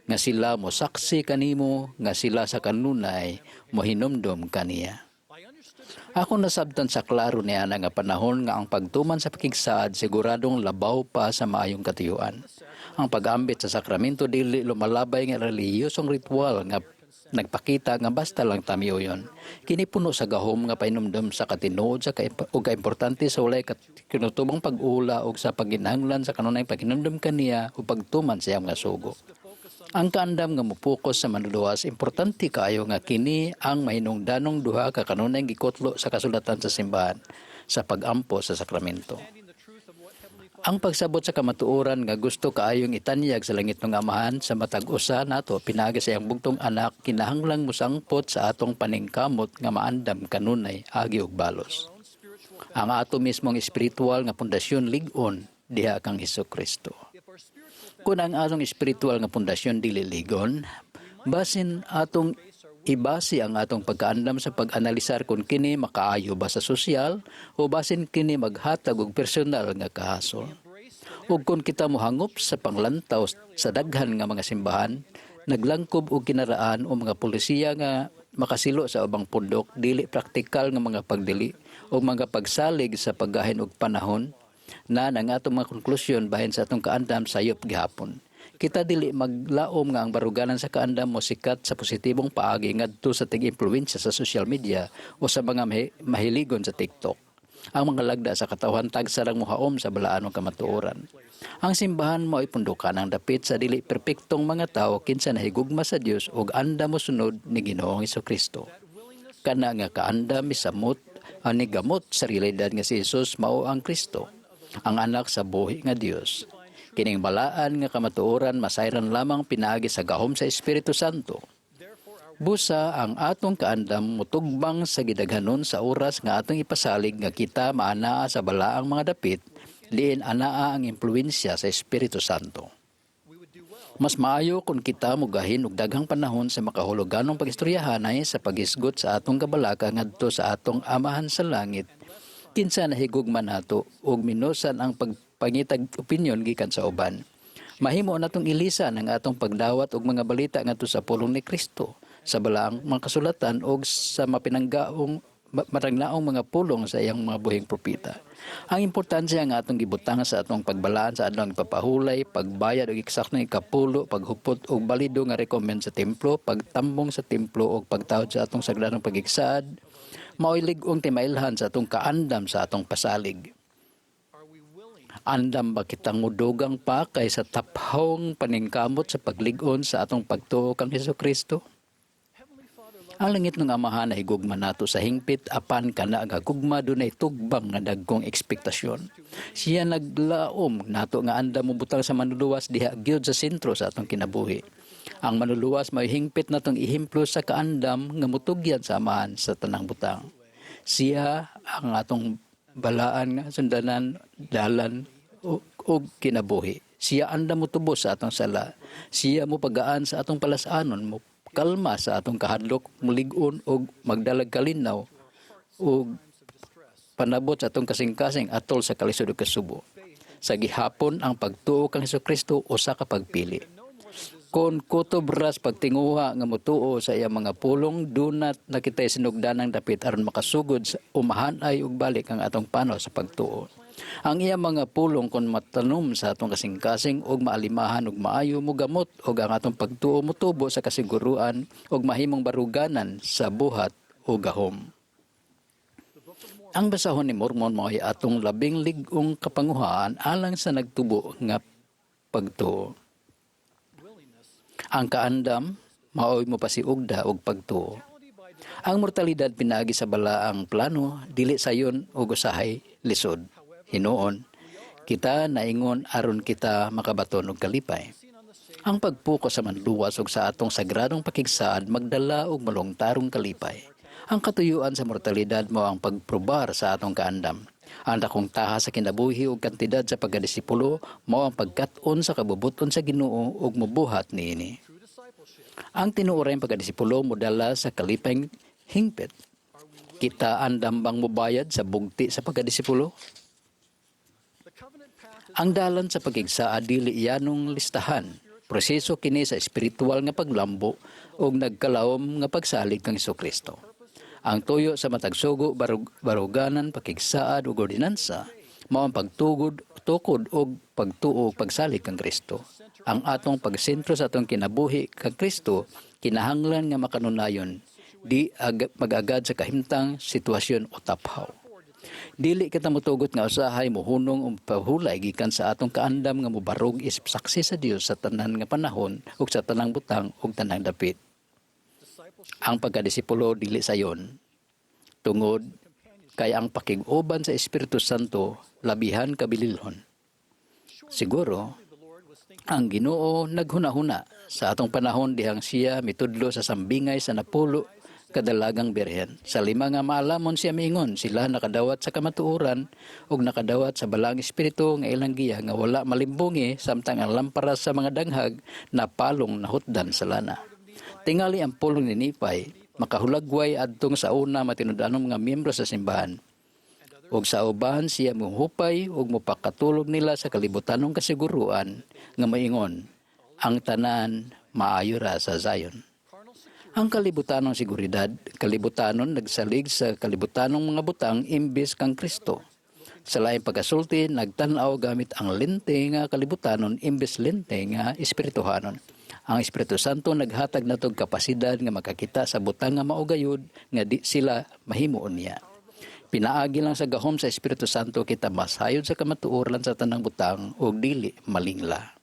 nga sila mo saksi kanimo, nga sila sa kanunay mo hinumdom kaniya. Ako nasabtan sa klaro niya nga panahon nga ang pagtuman sa pakigsaad siguradong labaw pa sa maayong katuyuan. Ang pag-ambit sa sakramento dili lumalabay nga relihiyosong ritual nga nagpakita nga basta lang tamiuyon. Kini puno sa gahom nga pahinumdom sa katinuod sa ug kaimportante sa walay kinutubang pag-ula ug sa pagginahanglan sa kanunayng paghinumdom kaniya ug pagtuman sa iyang mga sugo. Ang kaandam nga mopokus sa manluluwas, importante kaayo nga kini ang mahinungdanong duha ka kanunayng gikutlo sa kasulatan sa simbahan sa pag-ampo sa sakramento. Ang pagsabot sa kamatuoran nga gusto kaayong itanyag sa langit ng Amahan sa matag usa nato pinaagi sa iyang bugtong anak kinahanglang mosangpot sa atong paningkamot nga maandam kanunay agi og balos. Ang ato mismong espiritual nga pundasyon lig-on diha kang Hesus Kristo. Kung ang atong espiritual nga pundasyon dili ligon, basin atong ibase ang atong pagkaandam sa pag-analisar kung kini makaayo ba sa sosyal o basin kini maghatag og personal nga kahasol. Ug kung kita mohangop sa panglantaw sa daghan nga mga simbahan, naglangkob og kinaraan o mga polisiya nga makasilo sa ubang pundok, dili praktikal nga mga pagdili o mga pagsalig sa paggahin og panahon na ang atong mga konklusyon bahin sa atong kaandam sayop gihapon. Kita dili maglaom nga ang baruganan sa kaandam mo sikat sa positibong paagi ngadto sa tig-impluwensya sa social media o sa mga mahiligon sa TikTok. Ang mga lagda sa katawhan tagsa lang mohaom sa balaanong kamatuoran. Ang simbahan mo ay pundukan ang dapit sa dili perpektong mga tawo kinsa nahigugma sa Dios ug andam mosunod ni Ginoong Kristo. Kana nga kaandam misamot ani gamot sa realidad nga si Jesus mao ang Kristo, ang anak sa buhi nga Dios. Kining balaan nga kamatuoran masayran lamang pinaagi sa gahom sa Espiritu Santo. Busa ang atong kaandam mutugbang sa gidaghanon sa oras nga atong ipasalig nga kita maanaa sa balaang mga dapit, diin anaa ang impluwensya sa Espiritu Santo. Mas maayo kung kita mugahin og daghang panahon sa makahuluganong pagistoryahanay sa paghisgot sa atong kabalaka ngadto sa atong Amahan sa langit, kinsa nahigugma nato ug minusan ang pagpangitag opinyon gikan sa uban. Mahimo natong ilisan ang atong pagdawat og mga balita ngadto sa pulong ni Kristo sa balaang mga kasulatan og sa mapinanggaong marangnaong mga pulong sa iyang mga buhing propeta. Ang importansya nga atong gibutang sa atong pagbalaan sa adlawng ipapahulay, pagbayad og eksaktong ikapulo, paghupot og balido nga recommend sa templo, pagtambong sa templo og pagtawod sa atong sagradong pagigsaad, mao'y lig-ong timailhan sa atong kaandam sa atong pasalig. Andam ba kitang mudugang pa kay sa taphong paningkamot sa paglig-on sa atong pagtuo kang Hesus Kristo? Ang langit ng Amahan ay gugma nato sa hingpit apan kana nga gugma dunay tugbang nga dagkong ekspektasyon. Siya naglaom nato nga andam mobutang sa manluluwas diha gyud sa sentro sa atong kinabuhi. Ang manluluwas may hingpit natong ihemplo sa kaandam nga mutugyan sa Amahan sa tanang butang. Siya ang atong balaan nga sundanan, dalan ug kinabuhi. Siya andam motubos sa atong sala. Siya mo pagaan sa atong palasanon, mo kalma sa atong kahadlok, mulig-on og magdalag kalinaw ug panabot sa atong kasing-kasing atol sa kalisod ug kasubo. Sa gihapon ang pagtuo kang Hesukristo usa ka pagpili. Kon kutob ras pagtinguha nga motuo sa iyang mga pulong, dunat na kitay sinugdanang dapit aron makasugod sa umahan ay ug balik ang atong pano sa pagtuo. Ang iyang mga pulong kon matanom sa atong kasing-kasing ug maalimahan ug maayo mogamot ug ang atong pagtuo motubo sa kasiguruan ug mahimong baruganan sa buhat o gahom. Ang basahon ni Mormon mao'y atong labing lig-ong kapanguhaan alang sa nagtubo nga pagtuo. Ang kaandam mao'y mopasiugda og pagtuo. Ang mortalidad pinaagi sa balaang plano dili sayon ug usahay lisod. Hinuon, kita naingon aron kita makabaton og kalipay. Ang pagpuko sa manluwas ug sa atong sagradong pakigsaad magdala og malungtarong kalipay. Ang katuyuan sa mortalidad mao ang pagprobar sa atong kaandam. Ang dakong taha sa kinabuhi ug kantidad sa pagkadisipulo mao ang pagkat-on sa kabubuton sa Ginoo ug mobuhat niini. Ang tinuoray pagkadisipulo modala sa kalipay hingpit. Kita andam bang mobayad sa bugti sa pagkadisipulo? Ang dalan sa pagkigsaa dili yanong listahan. Proseso kini sa espiritual nga paglambo ug nagkalawom nga pagsalig kang Kristo. Ang tuyo sa matag sugo, baruganan, pakigsaad ug ordinansa mao ang pagtugod, tukod og pagtuo ug pagsalig kang Kristo. Ang atong pagsentro sa atong kinabuhi kang Kristo kinahanglan nga makanunayon, di mag-agad sa kahimtang, sitwasyon o taphaw. Dili kita motugot nga usahay mohunong o pahulay gikan sa atong kaandam nga mobarog isip saksi sa Dios sa tanan nga panahon ug sa tanang butang ug tanang dapit. Ang pagkadisipulo dili sayon tungod kay ang pakig-uban sa Espiritu Santo labihan kabililhon. Siguro ang Ginoo naghuna-huna sa atong panahon dihang siya mitudlo sa sambingay sa 10 kadalagang birhen. Sa 5 nga maalamon siya miingon, sila nakadawat sa kamatuoran ug nakadawat sa balaang espiritu nga ilang giya nga wala malimbungi samtang ang lampara sa mga danghag napalong nahutdan sa lana. Tingali ang pulong ni Nephi makahulagway adtong sa una matinud-anong mga miyembro sa simbahan. Ug sa uban siya mohupay ug mopakatulog nila sa kalibutanong kasiguruan nga maingon, ang tanan maayo ra sa Zion. Ang kalibutanong seguridad, kalibutanon nagsalig sa kalibutanong mga butang imbes kang Kristo. Sa laing pagkasulti, nagtan-aw gamit ang lente nga kalibutanon imbes lente nga espirituhanon. Ang Espiritu Santo naghatag natog kapasidad nga makakita sa butang nga mao gayud nga di sila mahimuon niya. Pinaagi lang sa gahom sa Espiritu Santo kita masayod sa kamatuoran sa tanang butang ug dili malingla.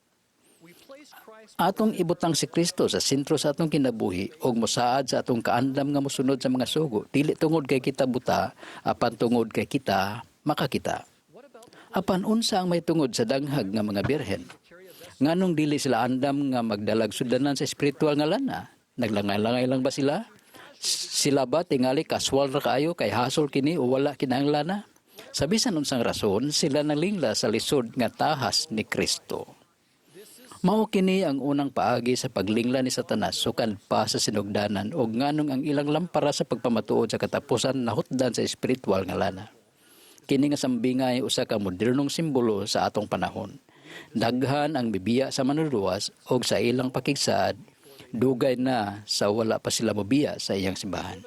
Atong ibutang si Kristo sa sentro sa atong kinabuhi ug mosaad sa atong kaandam nga mosunod sa mga sugo, dili tungod kay kita buta, apan tungod kay kita makakita. Apan unsa ang may tungod sa danghag nga mga birhen? Nganong dili sila andam nga magdalag sudanan sa espiritual nga lana? Naglangay-langay lang ba sila? Sila ba tingali kaswal ra kaayo kay hasol kini o wala kinahanglan? Sa bisan unsang rason, sila nalingla sa lisod nga tahas ni Kristo. Mao kini ang unang paagi sa paglingla ni Satanas sukad pa sa sinugdanan og nganong ang ilang lampara sa pagpamatuod sa katapusan nahutdan sa espiritual nga lana. Kini nga sambingay usa ka modernong simbolo sa atong panahon. Daghan ang bibiya sa manluluwas og sa ilang pakigsaad, dugay na sa wala pa sila mobiya sa iyang simbahan.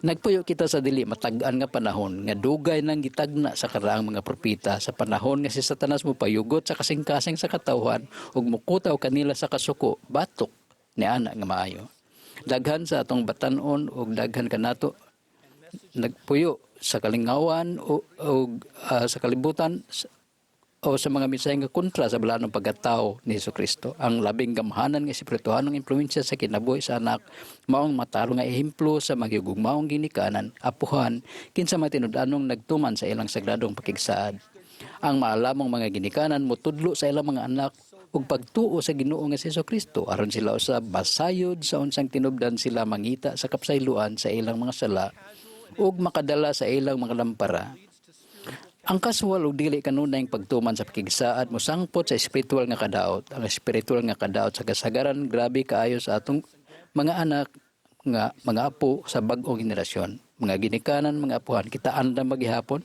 Nagpuyo kita sa dili matag-an nga panahon nga dugay nang gitagna sa karaang mga propeta, sa panahon nga si Satanas mopayugot sa kasing-kasing sa katawhan ug mukutaw kanila sa kasuko batok ni ana nga maayo. Daghan sa atong batan-on ug daghan kanato nagpuyo sa kalingawan o sa kalibutan o sa mga mensahe nga kontra sa balaanong pagkatao ni Hesukristo. Ang labing gamhanan nga espirituhanong impluwensya sa kinabuhi sa anak maong matarong nga ehemplo sa magigugmaong ginikanan, apuhan, kinsa may tinud-anong nagtuman sa ilang sagradong pakigsaad. Ang maalamong mga ginikanan motudlo sa ilang mga anak ug pagtuo sa Ginoo nga si Hesukristo aron sila usab masayod sa unsang tinubdan sila mangita sa kapsayloan sa ilang mga sala ug makadala sa ilang mga lampara. Ang kasual ug dili kanunay pagtuman sa pakigsaad mosangpot sa espiritual nga kadaot. Ang espiritual nga kadaot sa kasagaran grabe kaayo sa atong mga anak nga mga apo sa bag-ong henerasyon. Mga ginikanan, mga apuhan, kita andam maghihapon.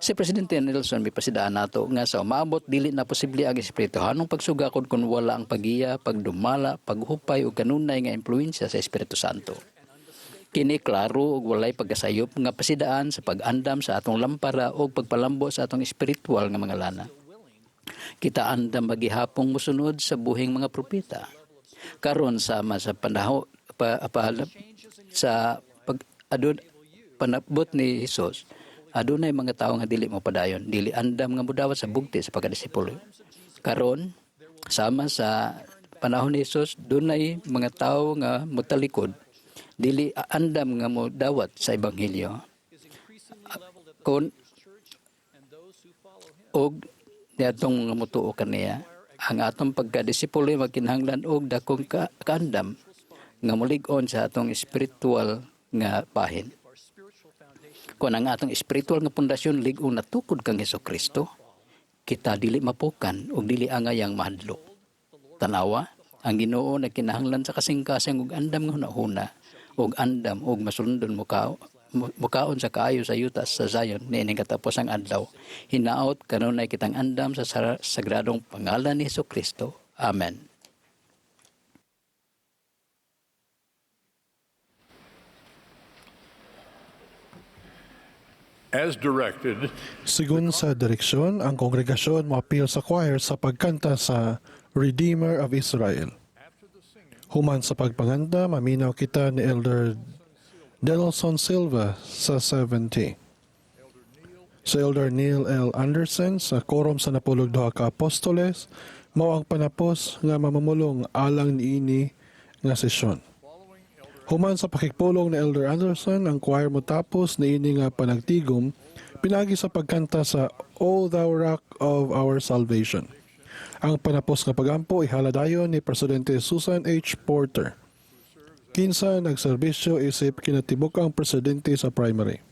Si Presidente Nelson may pasidaan nato nga sa umaabot dili na posible ang espirituhanong pagsugakod kung wala ang pagiya, pagdumala, paghupay ug kanunay nga impluwensya sa Espiritu Santo. Kini klaro ug walay pagkasayop nga pasidaan sa pag-andam sa atong lampara o pagpalambo sa atong espiritual nga mga lana. Kita andam maghihapong mosunod sa buhing mga propeta. Karon sama sa panaho pa, pa, sa pag adun panabot ni Hesus, adunay mga tawo nga dili mo padayon, dili andam nga modawat sa bugti sa pagkadisipulo. Karon sama sa panahon ni Hesus, dunay mga tawo nga motalikod, Dili andam nga mo dawat sa ebanghelyo. Kon og niadtong mga mutuo kaniya, ang atong pagkadisipulo magkinahanglan og dakong kaandam nga mulig-on sa atong espiritual nga bahin. Kung ang atong espiritual nga pundasyon lig-on natukod kang Hesukristo, kita dili mapukan ug dili angayang mahadlok. Tanawa, ang Ginoo nagkinahanglan sa kasing-kasing ug andam nga hunahuna ug andam ug masulundon mukaon sa kaayo sa yuta sa Zion niining katapusang adlaw. Hinaot kanunay kitang andam sa sagradong pangalan ni Hesukristo. Amen. As directed, Sigun sa direksyon, ang kongregasyon moapil sa choir sa pagkanta sa Redeemer of Israel. Human sa pagpanganta, maminaw kita ni Elder Delson Silva sa 70. Sa Elder Neil L. Andersen sa Quorum sa Napulog Duha ka Apostoles, mao ang panapos nga mamamulong alang niini nga sesyon. Human sa pakigpulong ni Elder Andersen, ang choir motapos niini nga panagtigom pinagi sa pagkanta sa O Thou Rock of Our Salvation. Ang panapos nga pagampo ihaladayon ni Presidente Susan H. Porter, kinsa nagserbisyo isip kinatibuk-ang presidente sa primary.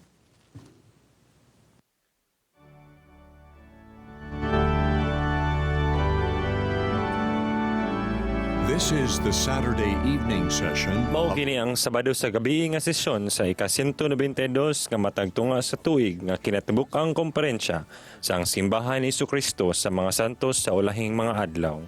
This is the Saturday evening session Mao of kini ang Sabado sa gabi nga sesyon sa ika-192 nga matag tunga sa tuig nga kinatibuk-ang komperensya sa ang Simbahan ni Kristo sa mga Santos sa ulahing mga adlaw.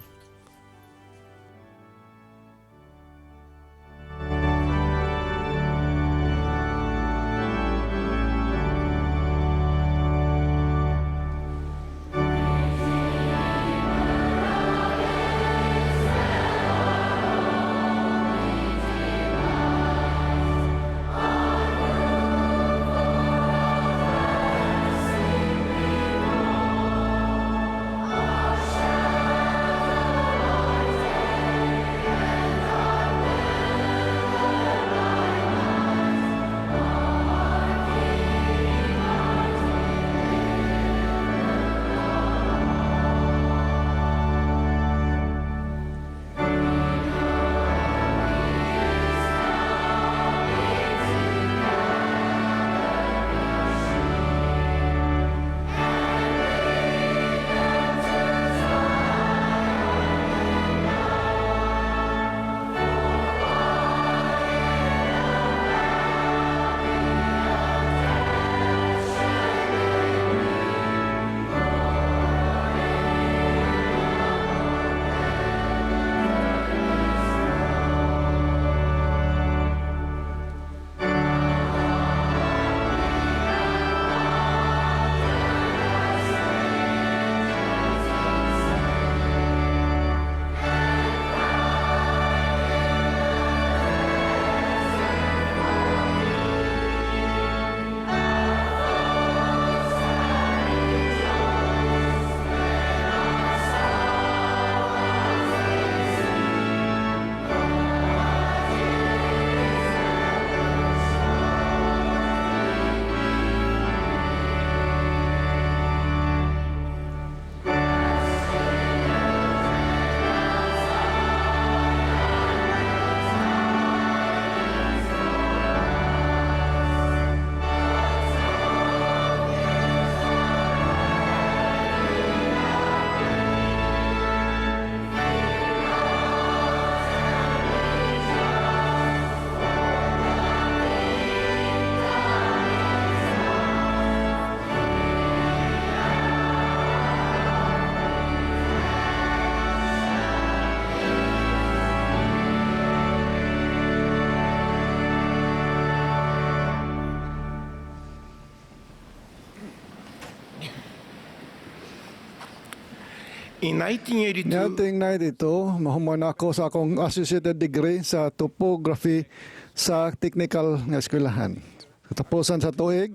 In 1982, 1992, mahuman ako sa akong associated degree sa topography sa technical nga eskwelahan. Katapusan sa tuig,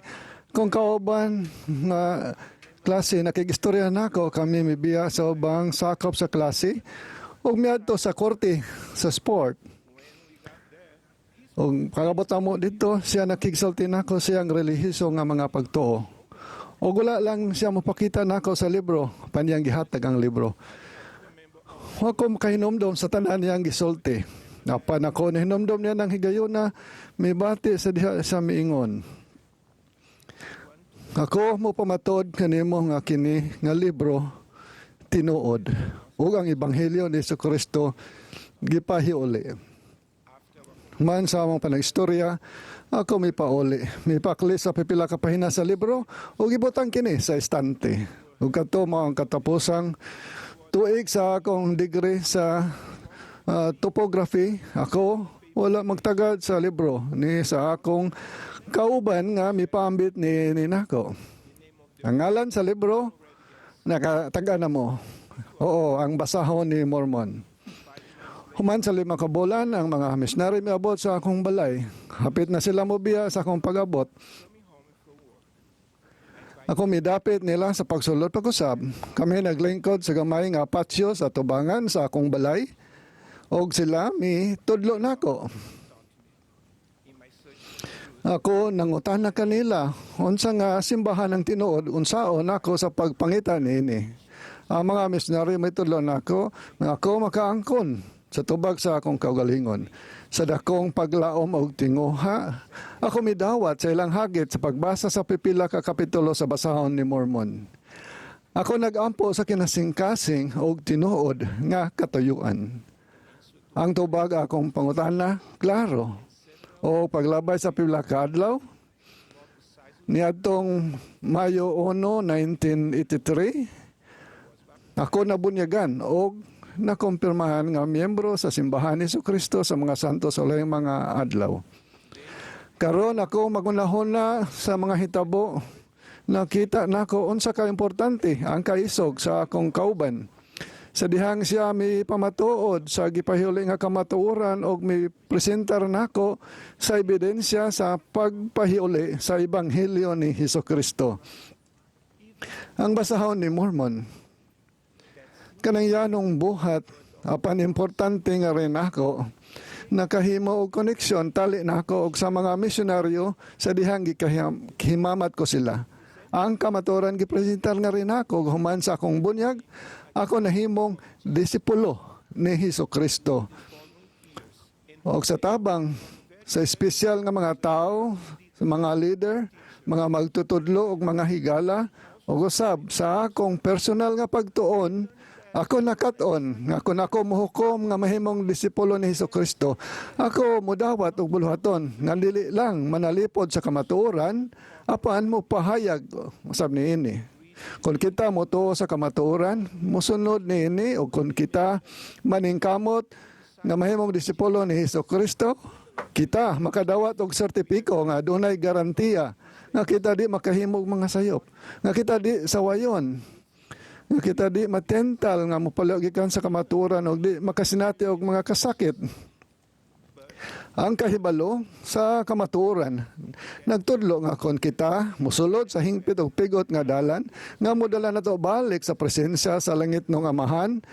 kung kauban nga klase, nakig-istorya nako, kami mibiya sa ubang sakop sa klase ug miadto sa korte sa sport. Ug pag-abot mo dito, siya nakigsulti nako siyang relihiyoso nga mga pagtuo. Og wala lang siya mopakita nako sa libro, paniyang gihatag ang libro. Wa ko makahinumdom sa tanan niyang gisulti. Apan ako nahinumdom niya ng higayuna, mibati sa diha sa miingon. Ako mo pamatod kanimo nga kini nga libro tinuod ug ang ebanghelyo ni Kristo gipahiuli. Man sa among panagstorya, ako mi pauli. Mipakli sa pipila ka pahina sa libro ug gibutang kini sa estante. Ug kadto mao ang katapusang tuig sa akong degree sa topography. Ako wala magtagad sa libro ni sa akong kauban nga mipaambit ni nako. Ang ngalan sa libro, nakataga na mo. Oo, ang Basahon ni Mormon. Human sa 5 ka bulan, ang mga missionary miabot sa akong balay. Hapit na sila mobiya sa akong pag-abot. Ako midapit nila sa pagsulod pag-usab. Kami naglingkod sa gamay nga patio sa tubangan sa akong balay. Og sila mi tudlo nako. Ako nangutana kanila unsa nga simbahan ang tinuod, unsaon ako sa pagpangita niini. Ang mga missionary may tudlo nako nga ako makaangkon sa tubag sa akong kaugalingon. Sa dakong paglaom og tinguha, ako midawat sa ilang hagit sa pagbasa sa pipila ka kapitulo sa Basahon ni Mormon. Ako nagampo sa kinasingkasing og tinuod nga katuyuan. Ang tubag akong pangutana, klaro. O paglabay sa pila ka adlaw, niadtong Mayo 1, 1983, ako nabunyagan og nakumpirmahan nga miyembro sa Simbahan ni Kristo sa mga santos sa ulahing mga adlaw. Karon ako magunahon na sa mga hitabo, nakita nako unsa ka importante ang kaisog sa akong kauban. Sa dihang siya mi pamatuod sa gipahiuli nga kamatuoran og mi presentar nako sa ebidensya sa pagpahiuli sa ebanghelyo ni Hesus Kristo. Ang Basahon ni Mormon. Kanang yanong buhat, apan importante nga rin ako nakahimo og koneksyon tali nako og sa mga misyonaryo sa dihang gihimamat ko sila. Ang kamatuoran gipresentar nga rin ako human sa akong bunyag, ako nahimong disipulo ni Hesus Kristo. Og sa tabang sa espesyal nga mga tao, sa mga leader, mga magtutudlo og mga higala, og usab sa akong personal nga pagtuon, ako nakat-on nga kun ako mohukom nga mahimong disipulo ni Hesus Kristo, ako modawat og buluhaton nga dili lang manalipod sa kamatuoran, apan mo pahayag usab niini. Kung kita motuo sa kamatuoran, mosunod niini, o kung kita maningkamot nga mahimong disipulo ni Hesus Kristo, kita makadawat og sertipiko nga dunay garantiya nga kita di makahimog mga sayop, nga kita di sawayon, nga kita di matental nga mopalayo gikan sa kamatuoran og di makasinati og mga kasakit. Ang kahibalo sa kamatuoran nagtudlo nga kon kita mosulod sa hingpit og pigot nga dalan nga modala nato balik sa presensya sa langit ng Amahan,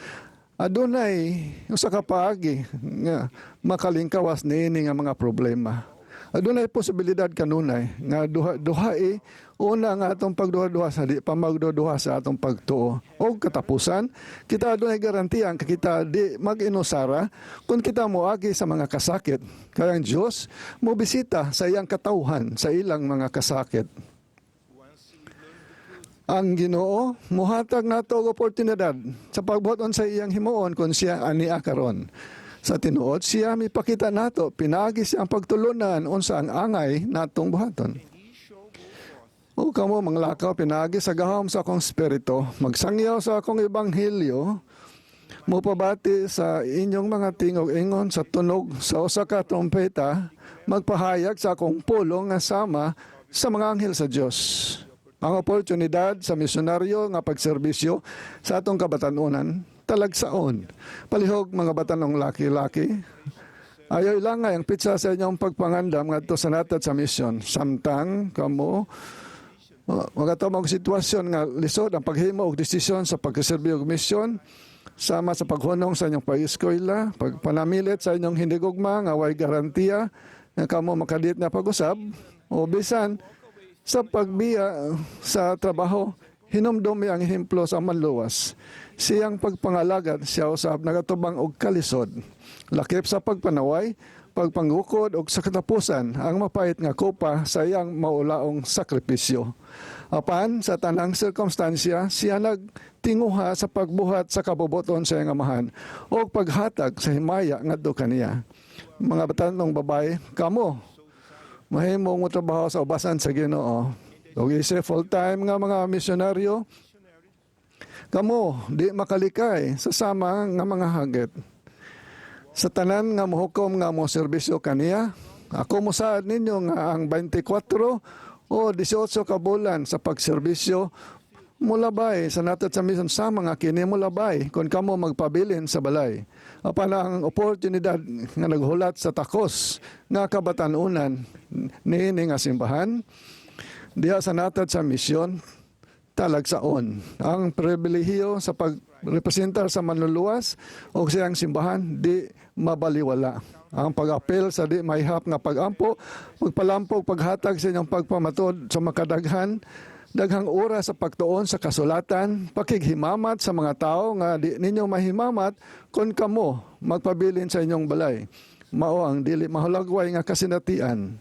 adunay usa ka paagi nga makalingkawas niini nga mga problema. Adunay posibilidad kanunay nga duha duhai una nga atong pagduha-duha sa di pa magduha sa atong pagtuo. Og katapusan, kita adunay garantiya nga kita di mag-inusara kung kita moagi sa mga kasakit. Kaya ang Dios mobisita sa iyang katawhan sa ilang mga kasakit. Ang Ginoo mohatag nato og oportunidad sa pagbuhat sa iyang himuon kung siya ania karon. Sa tinuod siya mipakita nato pinaagi siya ang pagtulunan unsa ang angay natong buhaton. O kamo manglakaw pinaagi sa gahom sa akong espiritu, magsangyaw sa akong ebanghelyo, mopabati sa inyong mga tingog ingon sa tunog sa usa ka trompeta, magpahayag sa akong pulong nga sama sa mga anghel sa Dios. Ang oportunidad sa misyonaryo nga pagserbisyo sa atong kabatanunan talagsaon. Palihog mga batanong laki-laki, ayaw ilangay ang pitsa sa inyong pagpangandam ngadto sa natad sa misyon. Samtang kamo magatama og sitwasyon nga lisod ang paghimo og desisyon sa pagserbi og misyon, sama sa paghunong sa inyong pag-eskwela, pagpanamilit sa inyong hinigugma nga way garantiya nga kamo makadit na pag-usab o bisan sa pagbiya sa trabaho, hinumdumi ang ehemplo sa manluwas. Siyang pagpangalagad siya usab nagatubang og kalisod. Lakip sa pagpanaway, pagpanggukod og sa katapusan ang mapait nga kopa sa iyang maulaong sakripisyo. Apan sa tanang sirkumstansya, siya nagtinguha sa pagbuhat sa kabubuton sa iyang amahan o paghatag sa himaya ngadto kaniya. Mga batanong babae, kamo mahimong mo trabaho sa ubasan sa Ginoo. Ug isip full-time nga mga misyonaryo, kamo di makalikay sa sama nga mga hagit. Sa tanan nga mohukom nga mo serbisyo kaniya, ako mosaad ninyo nga ang 24 o 18 ka bulan sa pagserbisyo mulabay sa natad sa mission sama nga kini mulabay kung kamo magpabilin sa balay. Apan ang oportunidad nga naghulat sa takos nga kabatanunan niini nga simbahan diha sa natad sa misyon talagsaon ang pribilehiyo sa pagrepresentar sa manluluwas o siyang simbahan di mabaliwala. Ang pag-apel sa di mahihap nga pag-ampo, pagpalampog, paghatag sa inyong pagpamatod sa makadaghan, daghang oras sa pagtuon sa kasulatan, pakighimamat sa mga tao nga di ninyo mahimamat kung kamo magpabilin sa inyong balay. Mao ang dili mahulagway nga kasinatian.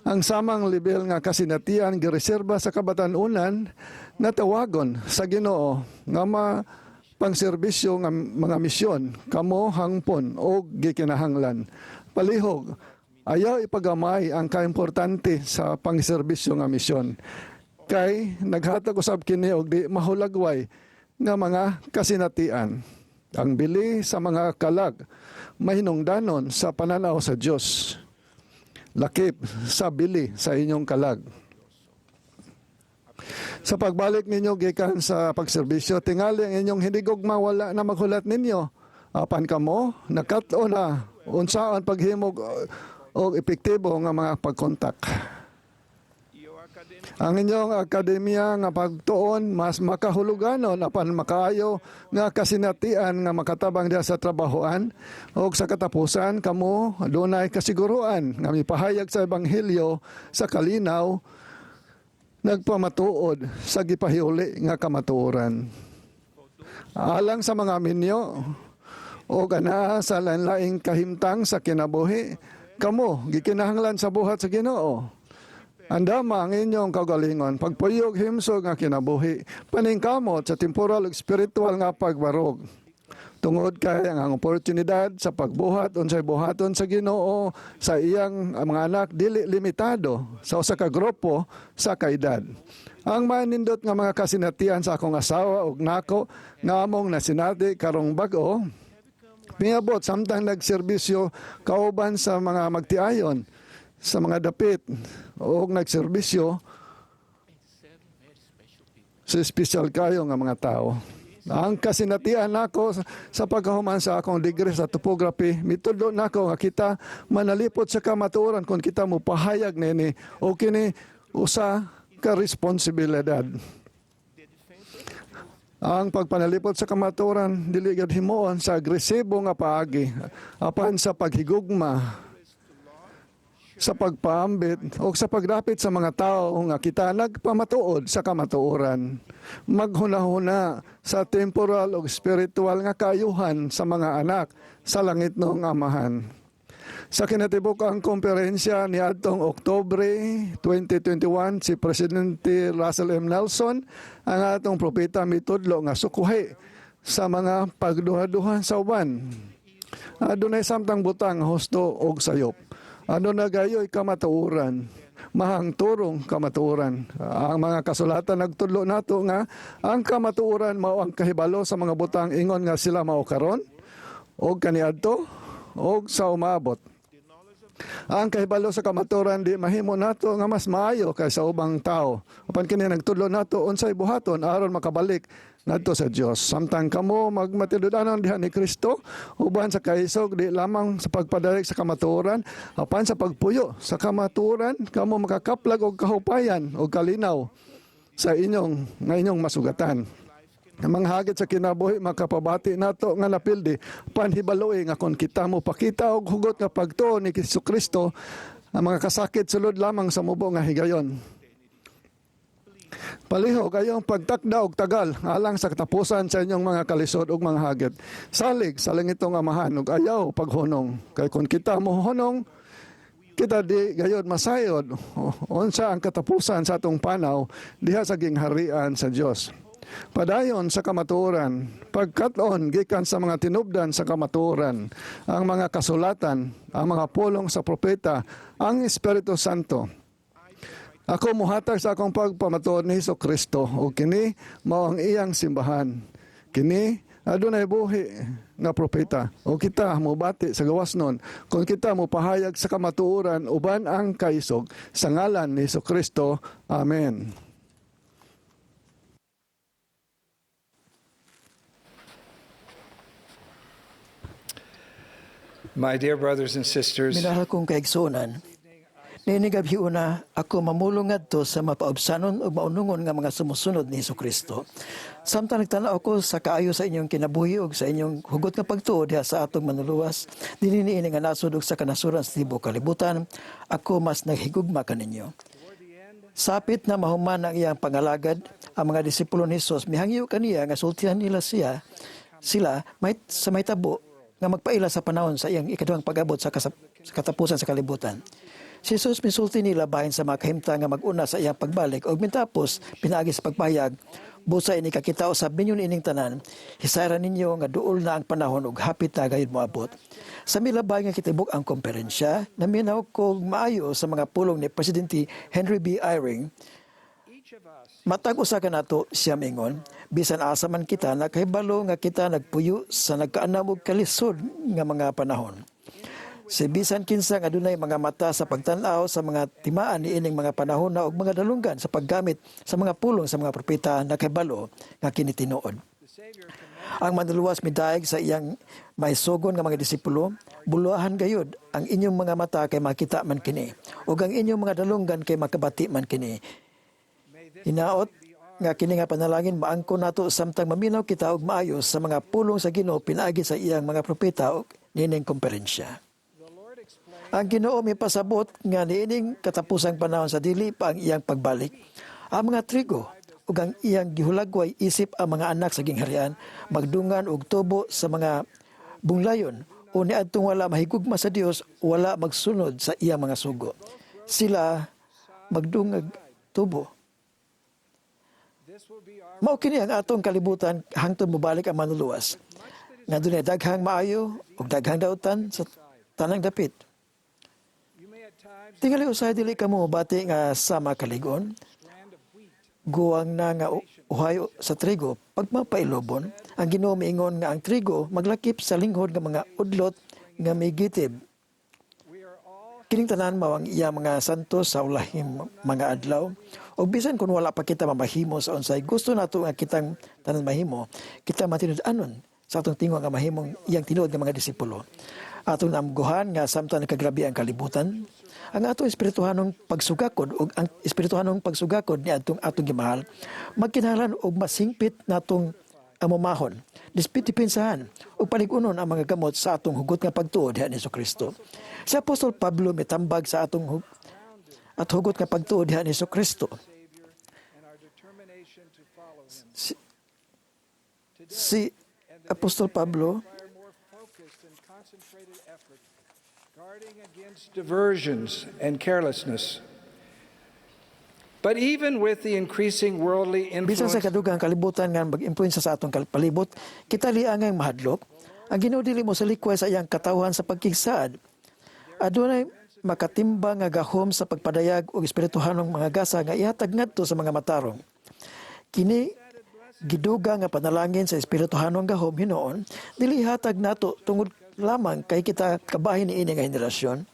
Ang samang level nga kasinatian gireserba sa kabatanunan nga tawagon sa Ginoo nga ma pangserbisyo nga mga misyon kamo hangpon o gikinahanglan. Palihog, ayaw ipagamay ang kaimportante sa pangserbisyo nga misyon. Kay naghatag usab kini og di mahulagway nga mga kasinatian. Ang bili sa mga kalag mahinungdanon sa pananaw sa Dios. Lakip sa bili sa inyong kalag. Sa pagbalik ninyo gikan sa pagserbisyo, tingali ang inyong hinigugma wala na maghulat ninyo. Apan kamo, nakat-o na unsaon paghimog og epektibo nga mga pagkontak. Ang inyong akademya nga pagtuon mas makahuluganon apan makaayo nga kasinatian nga makatabang diha sa trabahoan og sa katapusan kamo dunay kasiguruan nga mipahayag sa ebanghelyo sa kalinaw nagpamatuod sa gipahiuli nga kamatuoran. Alang sa mga minyo o anaa sa lain-laing kahimtang sa kinabuhi, kamo gikinahanglan sa buhat sa Ginoo. Andama ang inyong kaugalingon, pagpuyog himsog nga kinabuhi, paningkamot sa temporal ug spiritual nga pagbarog. Tungod kay ang oportunidad sa pagbuhat unsay buhaton sa Ginoo sa iyang mga anak dili limitado sa usa ka grupo sa kaedad. Ang manindot nga mga kasinatian sa akong asawa ug nako nga among nasinati karong bag-o, miabot samtang nagserbisyo kauban sa mga magtiayon sa mga dapit o nagserbisyo sa espesyal kayo nga mga tao. Ang kasinatian nako sa pagkahuman sa akong degree sa topography, mitudlo nako nga kita manalipot sa kamatuoran kung kita mo pahayag nini o kini usa ka responsibilidad. Ang pagpanalipot sa kamatuoran dili gyud himuon sa agresibo nga paagi apan sa paghigugma, sa pagpaambit o sa pagdapit sa mga tao nga kita nagpamatuod sa kamatuoran. Maghunahuna sa temporal o spiritual nga kaayuhan sa mga anak sa langit ng Amahan. Sa kinatibuk-ang komperensya ni adtong Oktubre 2021, si Presidente Russell M. Nelson ang atong propeta mitudlo nga sukuhi sa mga pagduha-duha sa uban. Adunay samtang butang husto og sayop. Ano na gayo'y kamatuoran, mahangturong kamatuoran. Ang mga kasulatan nagtudlo nato nga ang kamatuoran mao ang kahibalo sa mga butang ingon nga sila mao karon og kaniadto og sa umaabot. Ang kahibalo sa kamatuoran di mahimo nato nga mas maayo kaysa ubang tao. Apan kini nagtudlo nato unsay buhaton aron makabalik ngadto sa Dios. Samtang kamo magmatinud-anon diha ni Kristo uban sa kaisog di lamang sa pagpadayag sa kamatuoran apan sa pagpuyo sa kamatuoran kamo makakaplag og kahupayan og kalinaw sa inyong nga inyong masugatan. Ang mga hagit sa kinabuhi makapabati nato nga napildi panhibaloy nga kon kita mo pakita og hugot nga pagtuo ni Kristo, Ang mga kasakit sulod lamang sa mubo nga higayon. Palihog ayong pagtakda og tagal alang sa katapusan sa inyong mga kalisod ug mga hagit. Salig sa langitong Amahan ug ayaw paghunong. Kay kung kita mohunong, kita di gayod masayod unsa ang katapusan sa atong panaw diha sa gingharian sa Dios. Padayon sa kamatuoran, pagkat-on gikan sa mga tinubdan sa kamatuoran, ang mga kasulatan, ang mga pulong sa propeta, ang Espiritu Santo. Ako muhatag sa akong pagpamatuod ni Hesus Kristo ug kini mao ang iyang simbahan. Kini adunay buhi nga propeta o kita mobati sa gawas nun kung kita mopahayag sa kamatuoran uban ang kaisog sa ngalan ni Hesus Kristo. Amen. My dear brothers and sisters, Minahal kong kaigsuonan, niini gabhiuna ako mamulong ngadto sa mapaubsanon ug maunungon nga mga sumusunod ni Hesukristo. Samtang nagtan-aw ko sa kaayo sa inyong kinabuhi ug sa inyong hugot nga pagtuo diha sa atong manluluwas, dinhi niini nga nasod ug sa kanasuran sa tibuok kalibutan, ako mas naghigugma kaninyo. Sapit na mahuman ang iyang pangalagad, ang mga disipulo ni Hesus mihangyo kaniya nga sultihan nila siya sila may, sa mahitabo nga magpaila sa panahon sa iyang ikaduhang pag-abot sa katapusan sa kalibutan. Si Jesus misulti nila bahin sa mga kahimtang nga mag-una sa iyang pagbalik ug mintapos pinaagi sa pagpahayag, "Busa ini kakita usab ninyo niining tanan, hisayra ninyo nga duol na ang panahon ug hapit na gayud moabot." Sa milabay nga kitibok ang komperensya, naminaw ko maayo sa mga pulong ni Presidente Henry B. Eyring. "Matag usa kanato," siya mingon, "bisan asa man kita, nakahibalo nga kita nagpuyo sa nagkaanam og kalisod nga mga panahon. Si bisan kinsa nga adunay mga mata sa pagtan-aw sa mga timaan niining mga panahon na og mga dalunggan sa paggamit sa mga pulong sa mga propeta nakahibalo nga kini tinuod." Ang Manluluwas midayeg sa iyang maisugon nga mga disipulo, "Bulahan gayud ang inyong mga mata kay makita man kini, ug ang inyong mga dalunggan kay makabati man kini." Hinaot nga kini nga panalangin maangkon nato samtang maminaw kita og maayo sa mga pulong sa Ginoo pinaagi sa iyang mga propeta ug niining komperensya. Ang Ginoo mipasabot nga niining katapusang panahon sa dili pa ang iyang pagbalik, ang mga trigo ug ang iyang gihulagway isip ang mga anak sa gingharian magdungan og tubo sa mga bunglayon o niadtong wala mahigugma sa Dios, wala magsunod sa iyang mga sugo. Sila magdungag tubo. Mao kini ang atong kalibutan hangtod mobalik ang Manluluwas. Nga dunay daghang maayo ug daghang dautan sa tanang dapit. Tingali usahay dili kamo mobati nga sama kaligon. Guwang na nga uhay sa trigo pagmapailobon, ang Ginoo miingon nga ang trigo maglakip sa linghod nga mga udlot nga migitib. Kining tanan mao ang iya mga santo sa ulahing mga adlaw. Ug bisan kung wala pa kita mamahimo sa unsay gusto nato nga kitang tanan mahimo, kita matinud-anon sa atong tingo nga mahimong iyang tinuod nga mga disipulo. Atong naamguhan nga samtang nakagrabe ang kalibutan, ang atong espirituhanong pagsugakod ug ang espirituhanong pagsugakod ni atong atong gimahal magkinahanglan og masingpit natong amumahon, dipensahan ug palig-unon ang mga gamot sa atong hugot nga pagtuo diha ni Kristo. Si Apostol Pablo mitambag sa atong at hugot nga pagtuo diha ni Kristo. Si Apostol Pablo guarding against diversions and carelessness. But even with the increasing worldly Bisan sa influence, kadugang kalibutan nga mag-impluwensya sa atong palibot, kita liangang mahadlok. Ang Ginoo dili mo sa likway sa iyang katawhan sa pagkigsaad. Adunay makatimbang nga gahom sa pagpadayag og espirituhanong mga gasa nga ihatag ngadto sa mga matarong. Kini giduga nga panalangin sa espirituhanong gahom hinuon dili ihatag nato tungod lamang kay kita kabahin niini nga henerasyon.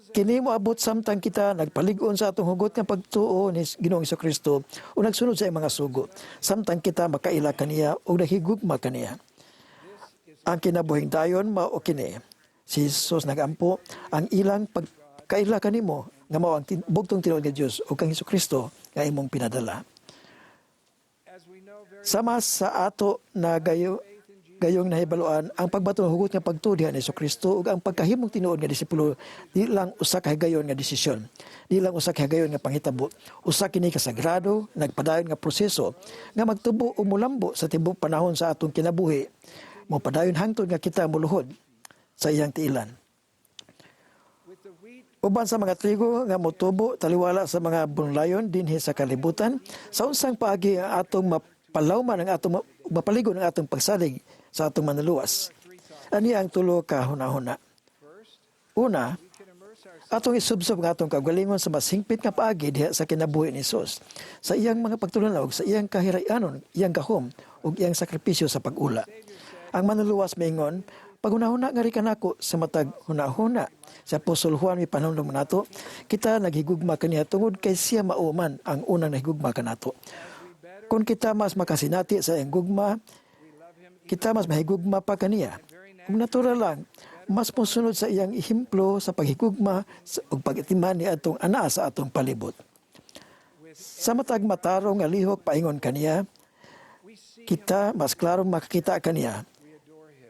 Kini moabot samtang kita nagpalig-on sa atong hugot nga pagtuo ni Ginoong Kristo o nagsunod sa iyang mga sugo, samtang kita makaila kaniya o nahigugma kaniya. Ang kinabuhing dayon mao kini. Si Jesus nagampo ang ilang pagkaila kanimo nga mao ang bugtong tinuod nga Dios ug kang Kristo nga imong pinadala. Sama sa ato na gayo Gayong nahibaluan ang pagbaton hugot nga pagtuo diha ni Kristo ug ang pagkahimong tinuod nga disipulo di lang usa ka higayon nga desisyon, di lang usa ka higayon nga panghitabo. Usa kini ka sagrado, nagpadayon nga proseso nga magtubo o mulambo sa tibuok panahon sa atong kinabuhi, mopadayon hangtod nga kita moluhod sa iyang tiilan. Uban sa mga trigo nga motubo taliwala sa mga bunlayon dinhi sa kalibutan, sa unsang paagi ang atong mapalawman ang atong mapaligon ang atong pagsalig sa atong Manluluwas? Ani ang tulo ka hunahuna. Una, atong isubsob ang atong kaugalingon sa mas hingpit nga paagi diha sa kinabuhi ni Hesus, sa iyang mga pagtulunlaw, sa iyang kahirayanon, iyang gahom ug iyang sakripisyo sa pag-ula. Ang Manluluwas miingon, "Paghunahuna ngari kanako sa matag hunahuna." Sa Apostol Juan mipanumdum nato, kita naghigugma kaniya tungod kay siya mao man ang unang nahigugma kanato. Kung kita mas makasinati sa iyang gugma, kita mas mahigugma pa kaniya. Ug natural lang, mas mosunod sa iyang ehemplo sa paghigugma ug pag-atiman ni atong anaa sa atong palibot. Sa matag matarong nga lihok paingon kaniya, kita mas klarong makakita kaniya.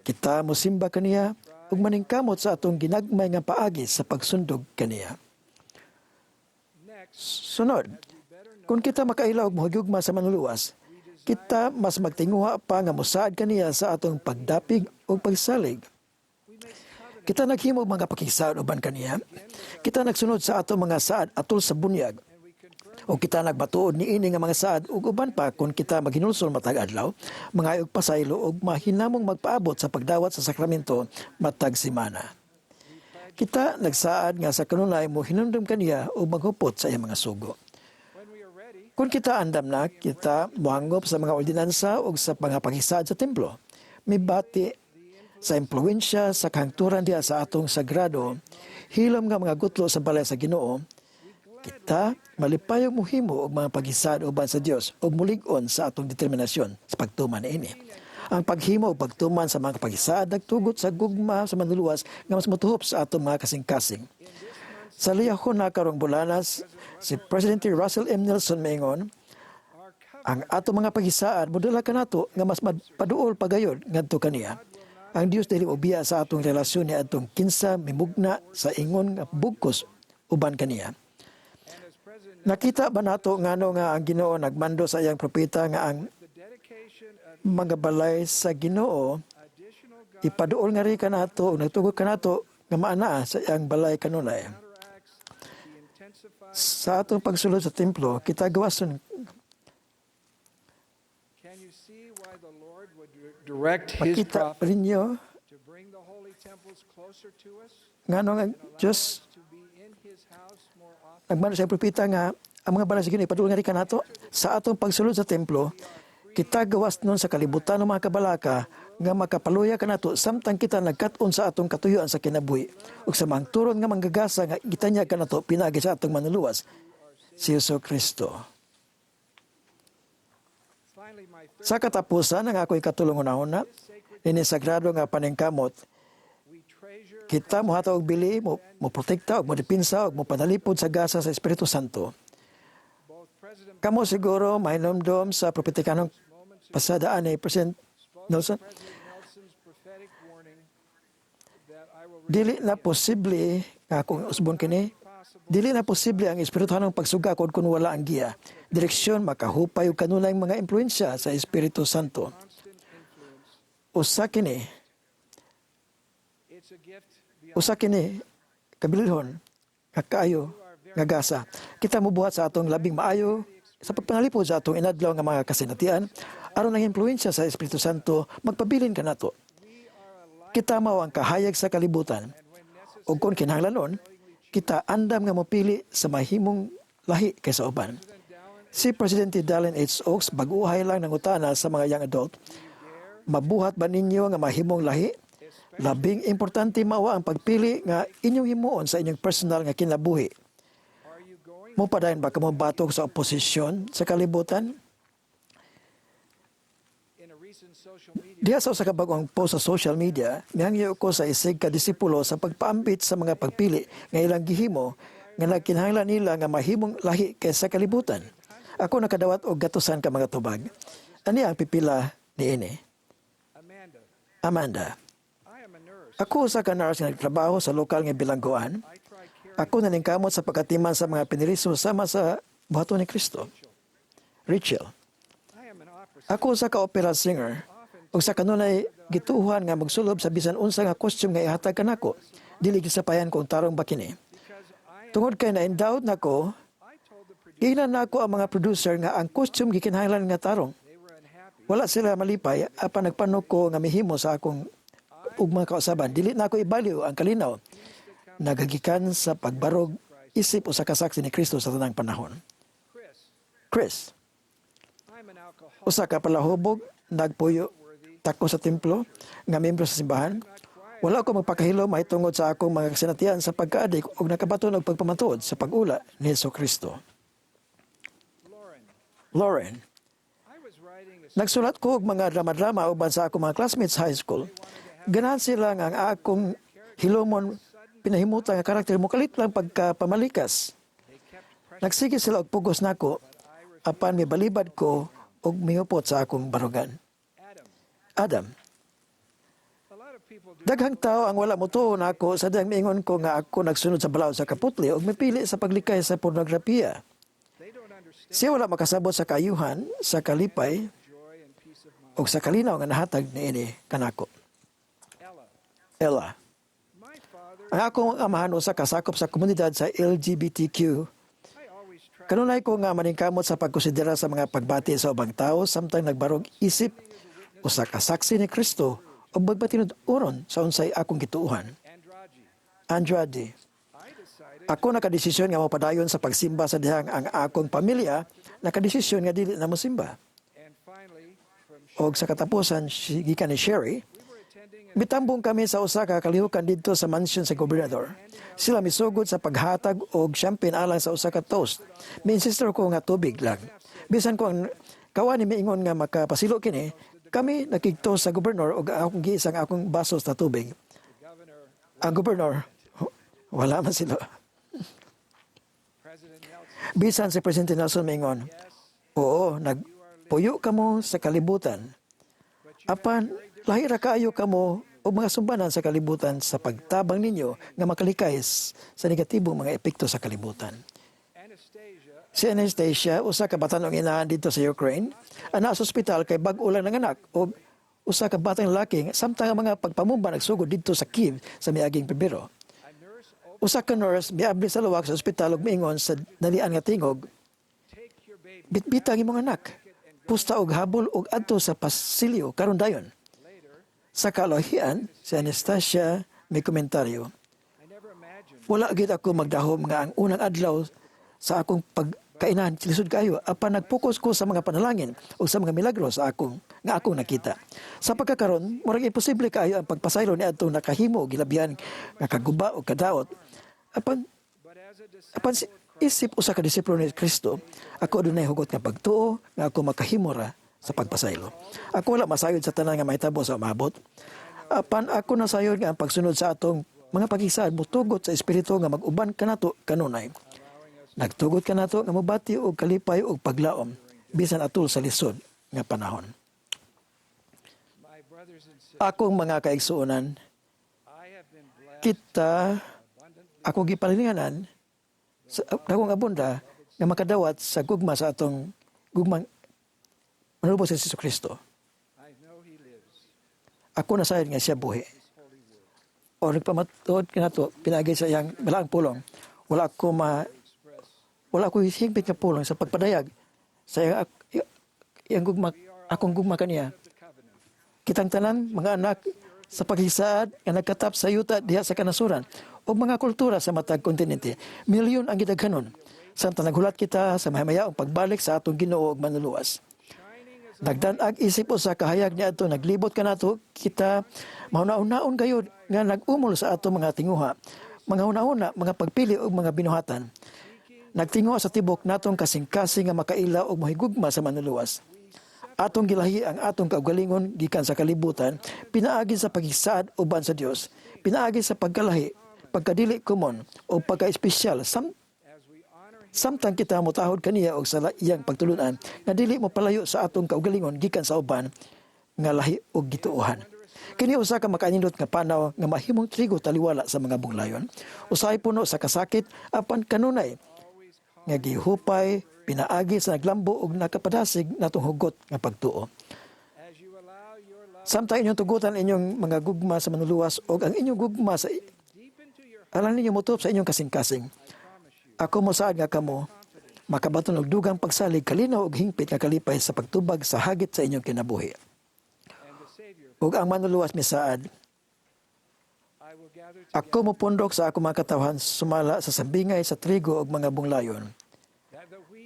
Kita mosimba kaniya ug maningkamot sa atong ginagmay nga paagi sa pagsundog kaniya. Sunod, kung kita makaila og mohigugma sa Manluluwas, kita mas magtinguha pa nga mosaad kaniya sa atong pagdapig ug pagsalig. Kita naghimo og mga pakigsaad uban kaniya. Kita nagsunod sa atong mga saad atol sa bunyag. O kita nagbatuod niini nga mga saad ug uban pa kung kita maghinulsol matag adlaw, mangayo og pasaylo ug mahinamong magpaabot sa pagdawat sa sakramento matag semana. Kita nagsaad nga sa kanunay mo hinumdum kaniya ug maghupot sa iyang mga sugo. Kung kita andam na, kita mohanggop sa mga ordinansa ug sa mga paghisaad sa templo. Mibati sa impluwensya sa kahangturan diha sa atong sagrado, hilom nga mga gutlo sa balay sa Ginoo, kita malipayong mohimo og mga paghisaad uban sa Dios ug mulig-on sa atong determinasyon sa pagtuman niini. Ang paghimo ug pagtuman sa mga paghisaad nagtugot sa gugma sa Manluluwas nga mas motuhop sa atong mga kasing-kasing. Sa Liahona karong bulanas, si Presidente Russell M. Nelson maingon, ang atong mga paghisaad modala kanato nga mas mapaduol pagayod ngadto kaniya. Ang Dios dili mobiya sa atong relasyon ni atong kinsa mimugna sa ingon nga bugkos uban kaniya. Nakita ba nato ngano nga ang Ginoo nagmando sa iyang propeta nga ang mga balay sa Ginoo ipaduol nga ri kanato ug nagtugot kanato nga maanaa sa iyang balay kanunay? Sa atong pagsulod sa templo, kita gawason Can you see why the Lord would direct his makita prophet ninyo to bring the holy temples closer to us, ngano nga Diyos to be in his house more often? Nagmando sa propeta nga ang mga balay sa Ginoo ipaduol nga ri kanato sa atong pagsulod sa templo. Kita gawas nun sa kalibutan ng mga kabalaka nga makapaluya kanato samtang kita nagkat-on sa atong katuyuan sa kinabuhi ug sa mangturon nga manggagasa nga gitanyag kanato pinaagi sa atong Manluluwas, si Hesus Kristo. Finally, my third, Sa katapusan, ang ako'y katulong hunahuna, ini sagrado nga paningkamot, we treasure kita mohatag og bili, mo protekta ug mo depensa ug mo panalipod sa gasa sa Espiritu Santo. Both President Kamo siguro mahinumdom sa propetikanong pasadaan ni President Nelson. President Nelson's prophetic warning that I will Dili na posible nga kung usbon kini, dili na posible ang espirituhanong pagsugakod kung wala ang giya, direksyon, makahupay ug kanunay mga impluwensya sa Espiritu Santo. Usa kini, It's a gift beyond usa kini kabilihon nga kaayo nga gasa. Kita mobuhat sa atong labing maayo sa pagpanalipod sa atong inadlaw nga mga kasinatian aron ang impluwensya sa Espiritu Santo magpabilin kanato. Kita mao ang kahayag sa kalibutan. Ug kung kinahanglanon, kita andam nga mopili sa mahimong lahi kaysa uban. Si Presidente Dallin H. Oaks bag-uhay lang nangutana sa mga young adult, "Mabuhat ba ninyo nga mahimong lahi? Labing importante mao ang pagpili nga inyong himuon sa inyong personal nga kinabuhi. Mopadayon ba kamo batok sa oposisyon sa kalibutan?" In a recent social media Diha sa usa ka bag-ong post sa social media, mihangyo ko sa isig ka disipulo sa pagpaambit sa mga pagpili nga ilang gihimo nga nagkinahanglan nila nga mahimong lahi kaysa kalibutan. Ako nakadawat og gatusan ka mga tubag. Ani ang pipila niini. Amanda, Amanda. Ako usa ka nurse nga nagtrabaho sa lokal nga bilangguan. Ako naningkamot sa pagkatiman sa mga piniliso sama sa buhaton ni Kristo. Rachel. Ako usa ka opera singer ug sa kanunay gituohan nga magsulob sa bisan unsa nga costume nga ihatag kanako. Dili gisapayan kung tarong ba kini. Tungod kay na-endowed nako, giingnan nako ang mga producer nga ang costume gikinahanglan nga tarong. Wala sila malipay apan nagpanok ko nga mihimo sa akong ug mga kausaban. Dili nako ibaliw ang kalinaw nagagikan sa pagbarog isip usa ka saksi ni Kristo sa tanang panahon. Chris. Usa ka palahubog, nagpuyo tako sa templo nga miyembro sa simbahan. Wala ko magpakahilo mahitungod sa akong mga kasinatian sa pagkaadik ug nakabaton og pagpamatuod sa pag-ula ni Hesus Kristo. Lauren. Nagsulat ko og mga drama-drama uban sa akong mga classmates high school. Ganahan sila nga ang akong hilomon pinahimutan nga karakter mokalit lang pagkapamalikas. Nagsige sila og pugos nako apan mibalibad ko og mihupot sa akong barugan. Adam. Daghang tao ang wala motuo nako sa dihang miingon ko nga ako nagsunod sa balaod sa kaputli ug mipili sa paglikay sa pornografiya. Siya wala makasabot sa kaayuhan, sa kalipay, ug sa kalinaw nga nahatag niini kanako. Ella. Ang akong amahan usa kasakop sa komunidad sa LGBTQ. Kanunay ko nga maningkamot sa pagkonsidera sa mga pagbati sa ubang tao samtang nagbarog isip usa ka saksi ni Kristo ug magpatinud-oron sa unsay akong gituohan. Andrade. Ako nakadesisyon nga mopadayon sa pagsimba sa dihang ang akong pamilya nakadesisyon nga dili na mosimba. Og sa katapusan gikan ni Sherry, mitambong kami sa usa ka kalihukan didto sa mansion sa gobernador. Sila misugod sa paghatag og champagne alang sa usa ka toast. Mi-insistor ko nga tubig lang. Bisan ko ang kawan ni miingon nga makapasilo kini, kami nakig-toast sa gobernador og akong giisang akong baso sa tubig. Ang gobernador, wala man sila. Bisan si Presidente Nelson miingon, "Oo, nagpuyo kamo sa kalibutan. Apan, lahi ra kaayo kamo og mga sumbanan sa kalibutan sa pagtabang ninyo nga makalikay sa negatibong mga epekto sa kalibutan." Si Anastasia, usa ka batan-ong inahan didto sa Ukraine, ana sa ospital kay bag-o lang nanganak og usa ka batang lalaki samtang ang mga pagpamumba nagsugod didto sa Kiev sa miaging Pebrero. Usa ka nurse miabli sa luwak sa ospital ug miingon sa nalian nga tingog, "Bitbita ang imong anak. Pusta og habol og adto sa pasilyo karon dayon." Sa kalahian, si Anastasia may komentaryo, "Wala gid ako magdahom nga ang unang adlaw sa akong pagkainan lisod kaayo apan nagpokus ko sa mga panalangin o sa mga milagro sa akong nga akong nakita. Sa pagkakaron, murag imposible kaayo ang pagpasaylo ni adtong nakahimo og gilabihan nga kaguba o kadaot. Apan isip usa ka disipulo ni Kristo, ako adunay hugot nga pagtuo nga ako makahimo ra sa pagpasaylo. Ako wala masayod sa tanan nga mahitabo sa umabot. Apan ako nasayod nga ang pagsunod sa atong mga paghisaad motugot sa espiritu nga mag-uban kanato kanunay. Nagtugot kanato nga mobati og kalipay og paglaom bisan atol sa lisod nga panahon." Akong mga kaigsuonan, kita ako gipalilinganan sa akong abunda nga makadawat sa gugma sa atong gugmang manubos si Jesu Kristo. Ako nasayod nga siya buhi. O nagpamatuod kanato pinaagi sa iyang balaang pulong. Wala ko higpit nga pulong sa pagpadayag sa iyang gugma, akong gugma kaniya. Kitang tanan mga anak sa paghisaad nga nagkatap sa yuta diha sa kanasuran o mga kultura sa matag kontinente. Milyon ang gidaghanon. Samtang naghulat kita sa mahamayaong pagbalik sa atong Ginoo ug Manluluwas. Nagdan-ag isip usa kahayag niadto naglibot kanato kita mahuna-hunaon gayud nga nag-umol sa ato mga tinguha, mga hunahuna, mga pagpili ug mga binuhatan. Nagtinguha sa tibok natong kasing-kasing nga makaila og mohigugma sa Manluluwas. Atong gilahi ang atong kaugalingon gikan sa kalibutan, pinaagi sa paghisaad uban sa Dios, pinaagi sa pagkalahi, pagkadili komon o pagka-espesyal samtang kita motahod kaniya og sa iyang pagtulunan nga dili mo palayo sa atong kaugalingon gikan sa uban nga lahi og gituohan. Kini usa ka makaanindot nga panaw nga mahimong trigo taliwala sa mga bunglayon. Usahay puno sa kasakit apan kanunay nga gihupay pinaagi sa naglambo ug nakapadasig natong hugot nga pagtuo. Samtang inyong tugutan inyong mga gugma sa manluluwas ug ang inyong gugma sa alang ninyo motuop sa inyong kasing-kasing. Ako mosaad nga kamo makabaton og dugang pagsalig, kalinaw ug hingpit nga kalipay sa pagtubag sa hagit sa inyong kinabuhi. Ug ang manluluwas misaad, "Ako mopundok sa ako mga katawhan sumala sa sambingay sa trigo ug mga bunglayon.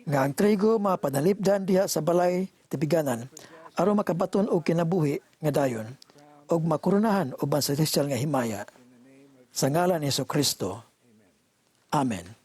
Nga ang trigo mapanalipdan diha sa balay tibiganan aron makabaton og kinabuhi nga dayon ug makoronahan uban sa celestial nga himaya. Sa ngalan ni Kristo. Amen."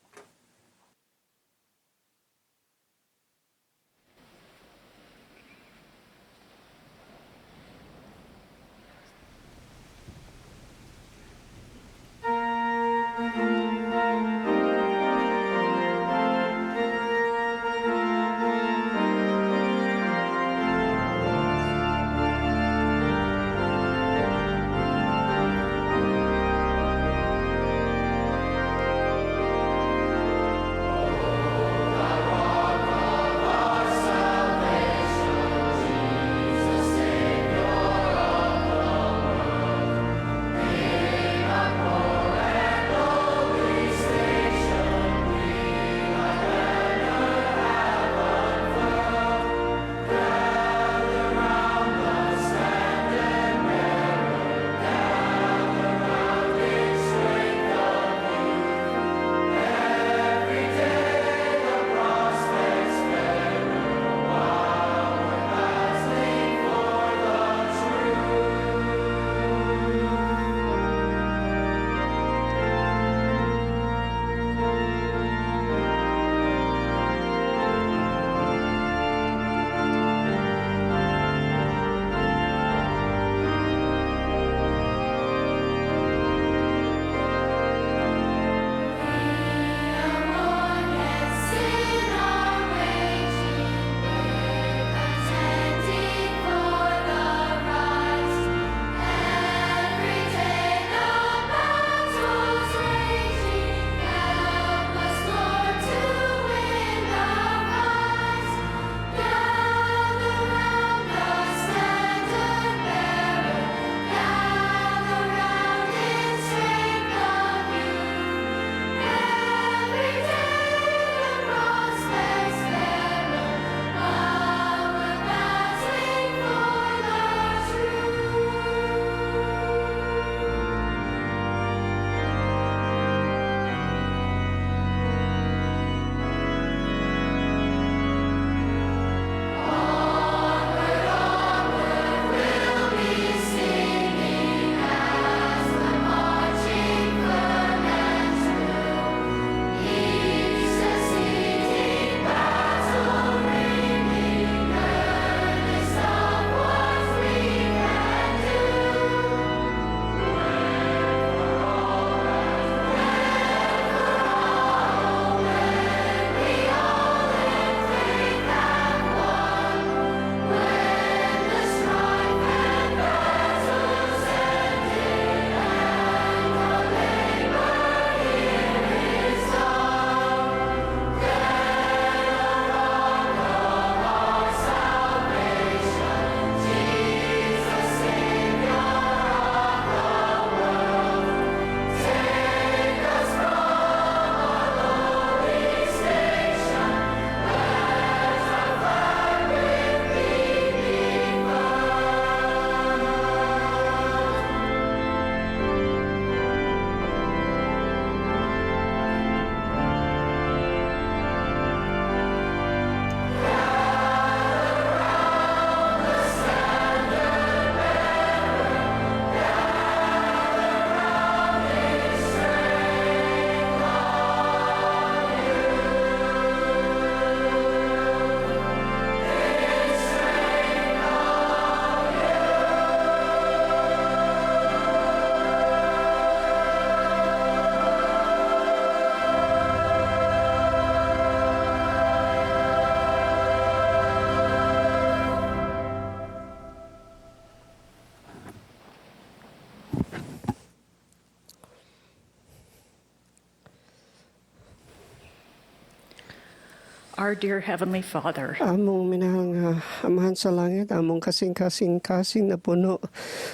Our dear Heavenly Father, Among minahal nga Amahan sa langit, among kasing-kasing-kasing na puno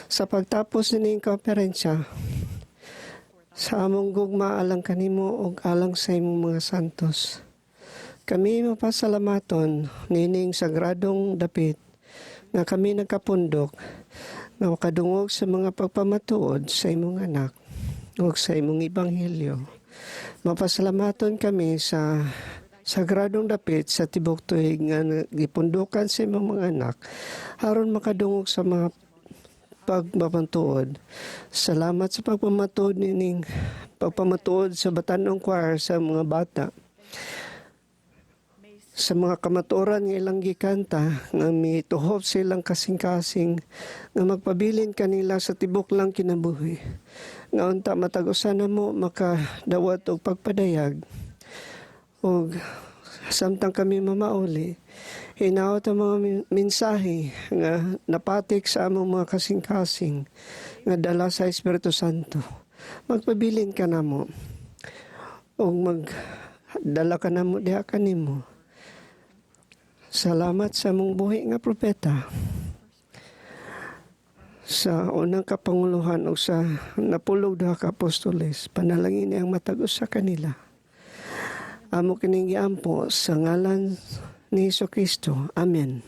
sa pagtapos nining komperensya. Sa among gugma alang kanimo ug alang sa imong mga santos. Kami mapasalamaton nining sagradong dapit nga kami nagkapundok nga makadungog sa mga pagpamatuod sa imong anak ug sa imong ebanghelyo. Mapasalamaton kami sa sagradong dapit sa tibok tuig nga gipundukan sa imong mga anak aron makadungog sa mga pagmamatuod. Salamat sa pagpamatuod nining pagpamatuod sa Batanong Choir sa mga bata. Sa mga kamatuoran nga ilang gikanta nga mituhop silang kasing-kasing nga magpabilin kanila sa tibok lang kinabuhi. Nga unta matag usa namo makadawat og pagpadayag ug samtang kami mamauli, hinaot ang mga mensahe nga napatik sa among mga kasing-kasing nga dala sa Espiritu Santo. Magpabilin ka namo ug magdala ka namo diha kanimo. Salamat sa among buhi nga propeta, sa unang kapanguluhan o sa napulog duha ka apostoles. Panalangin ang matag usa kanila. Amo kining giampo sa ngalan ni Hesus Kristo. Amen.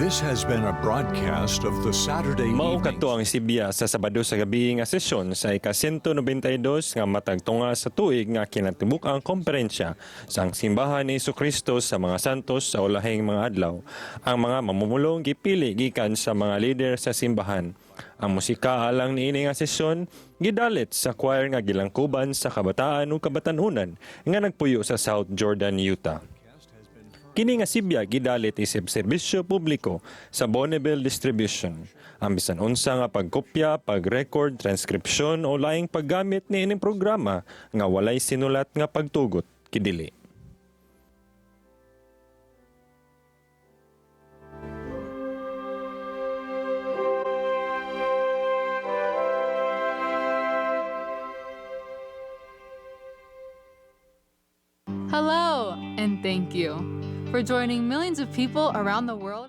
This has been a broadcast of the Saturday Mao evening kadto ang sibya sa Sabado sa gabi nga sesyon sa ika-192 nga matag tunga sa tuig nga kinatibuk-ang komperensya sa ang Simbahan ni Kristo sa mga Santos sa ulahing mga adlaw. Ang mga mamumulong gipili gikan sa mga lider sa simbahan. Ang musika alang niini nga sesyon gidalit sa choir nga gilangkuban sa kabataan ug kabatan-unan nga nagpuyo sa South Jordan, Utah. Kini nga sibya gidalit isip serbisyo publiko sa Bonneville Distribution. Ang bisan unsa nga pagkopya, pag-record, transkripsyon o laing paggamit niining programa nga walay sinulat nga pagtugot kidili. Hello, and thank you for joining millions of people around the world.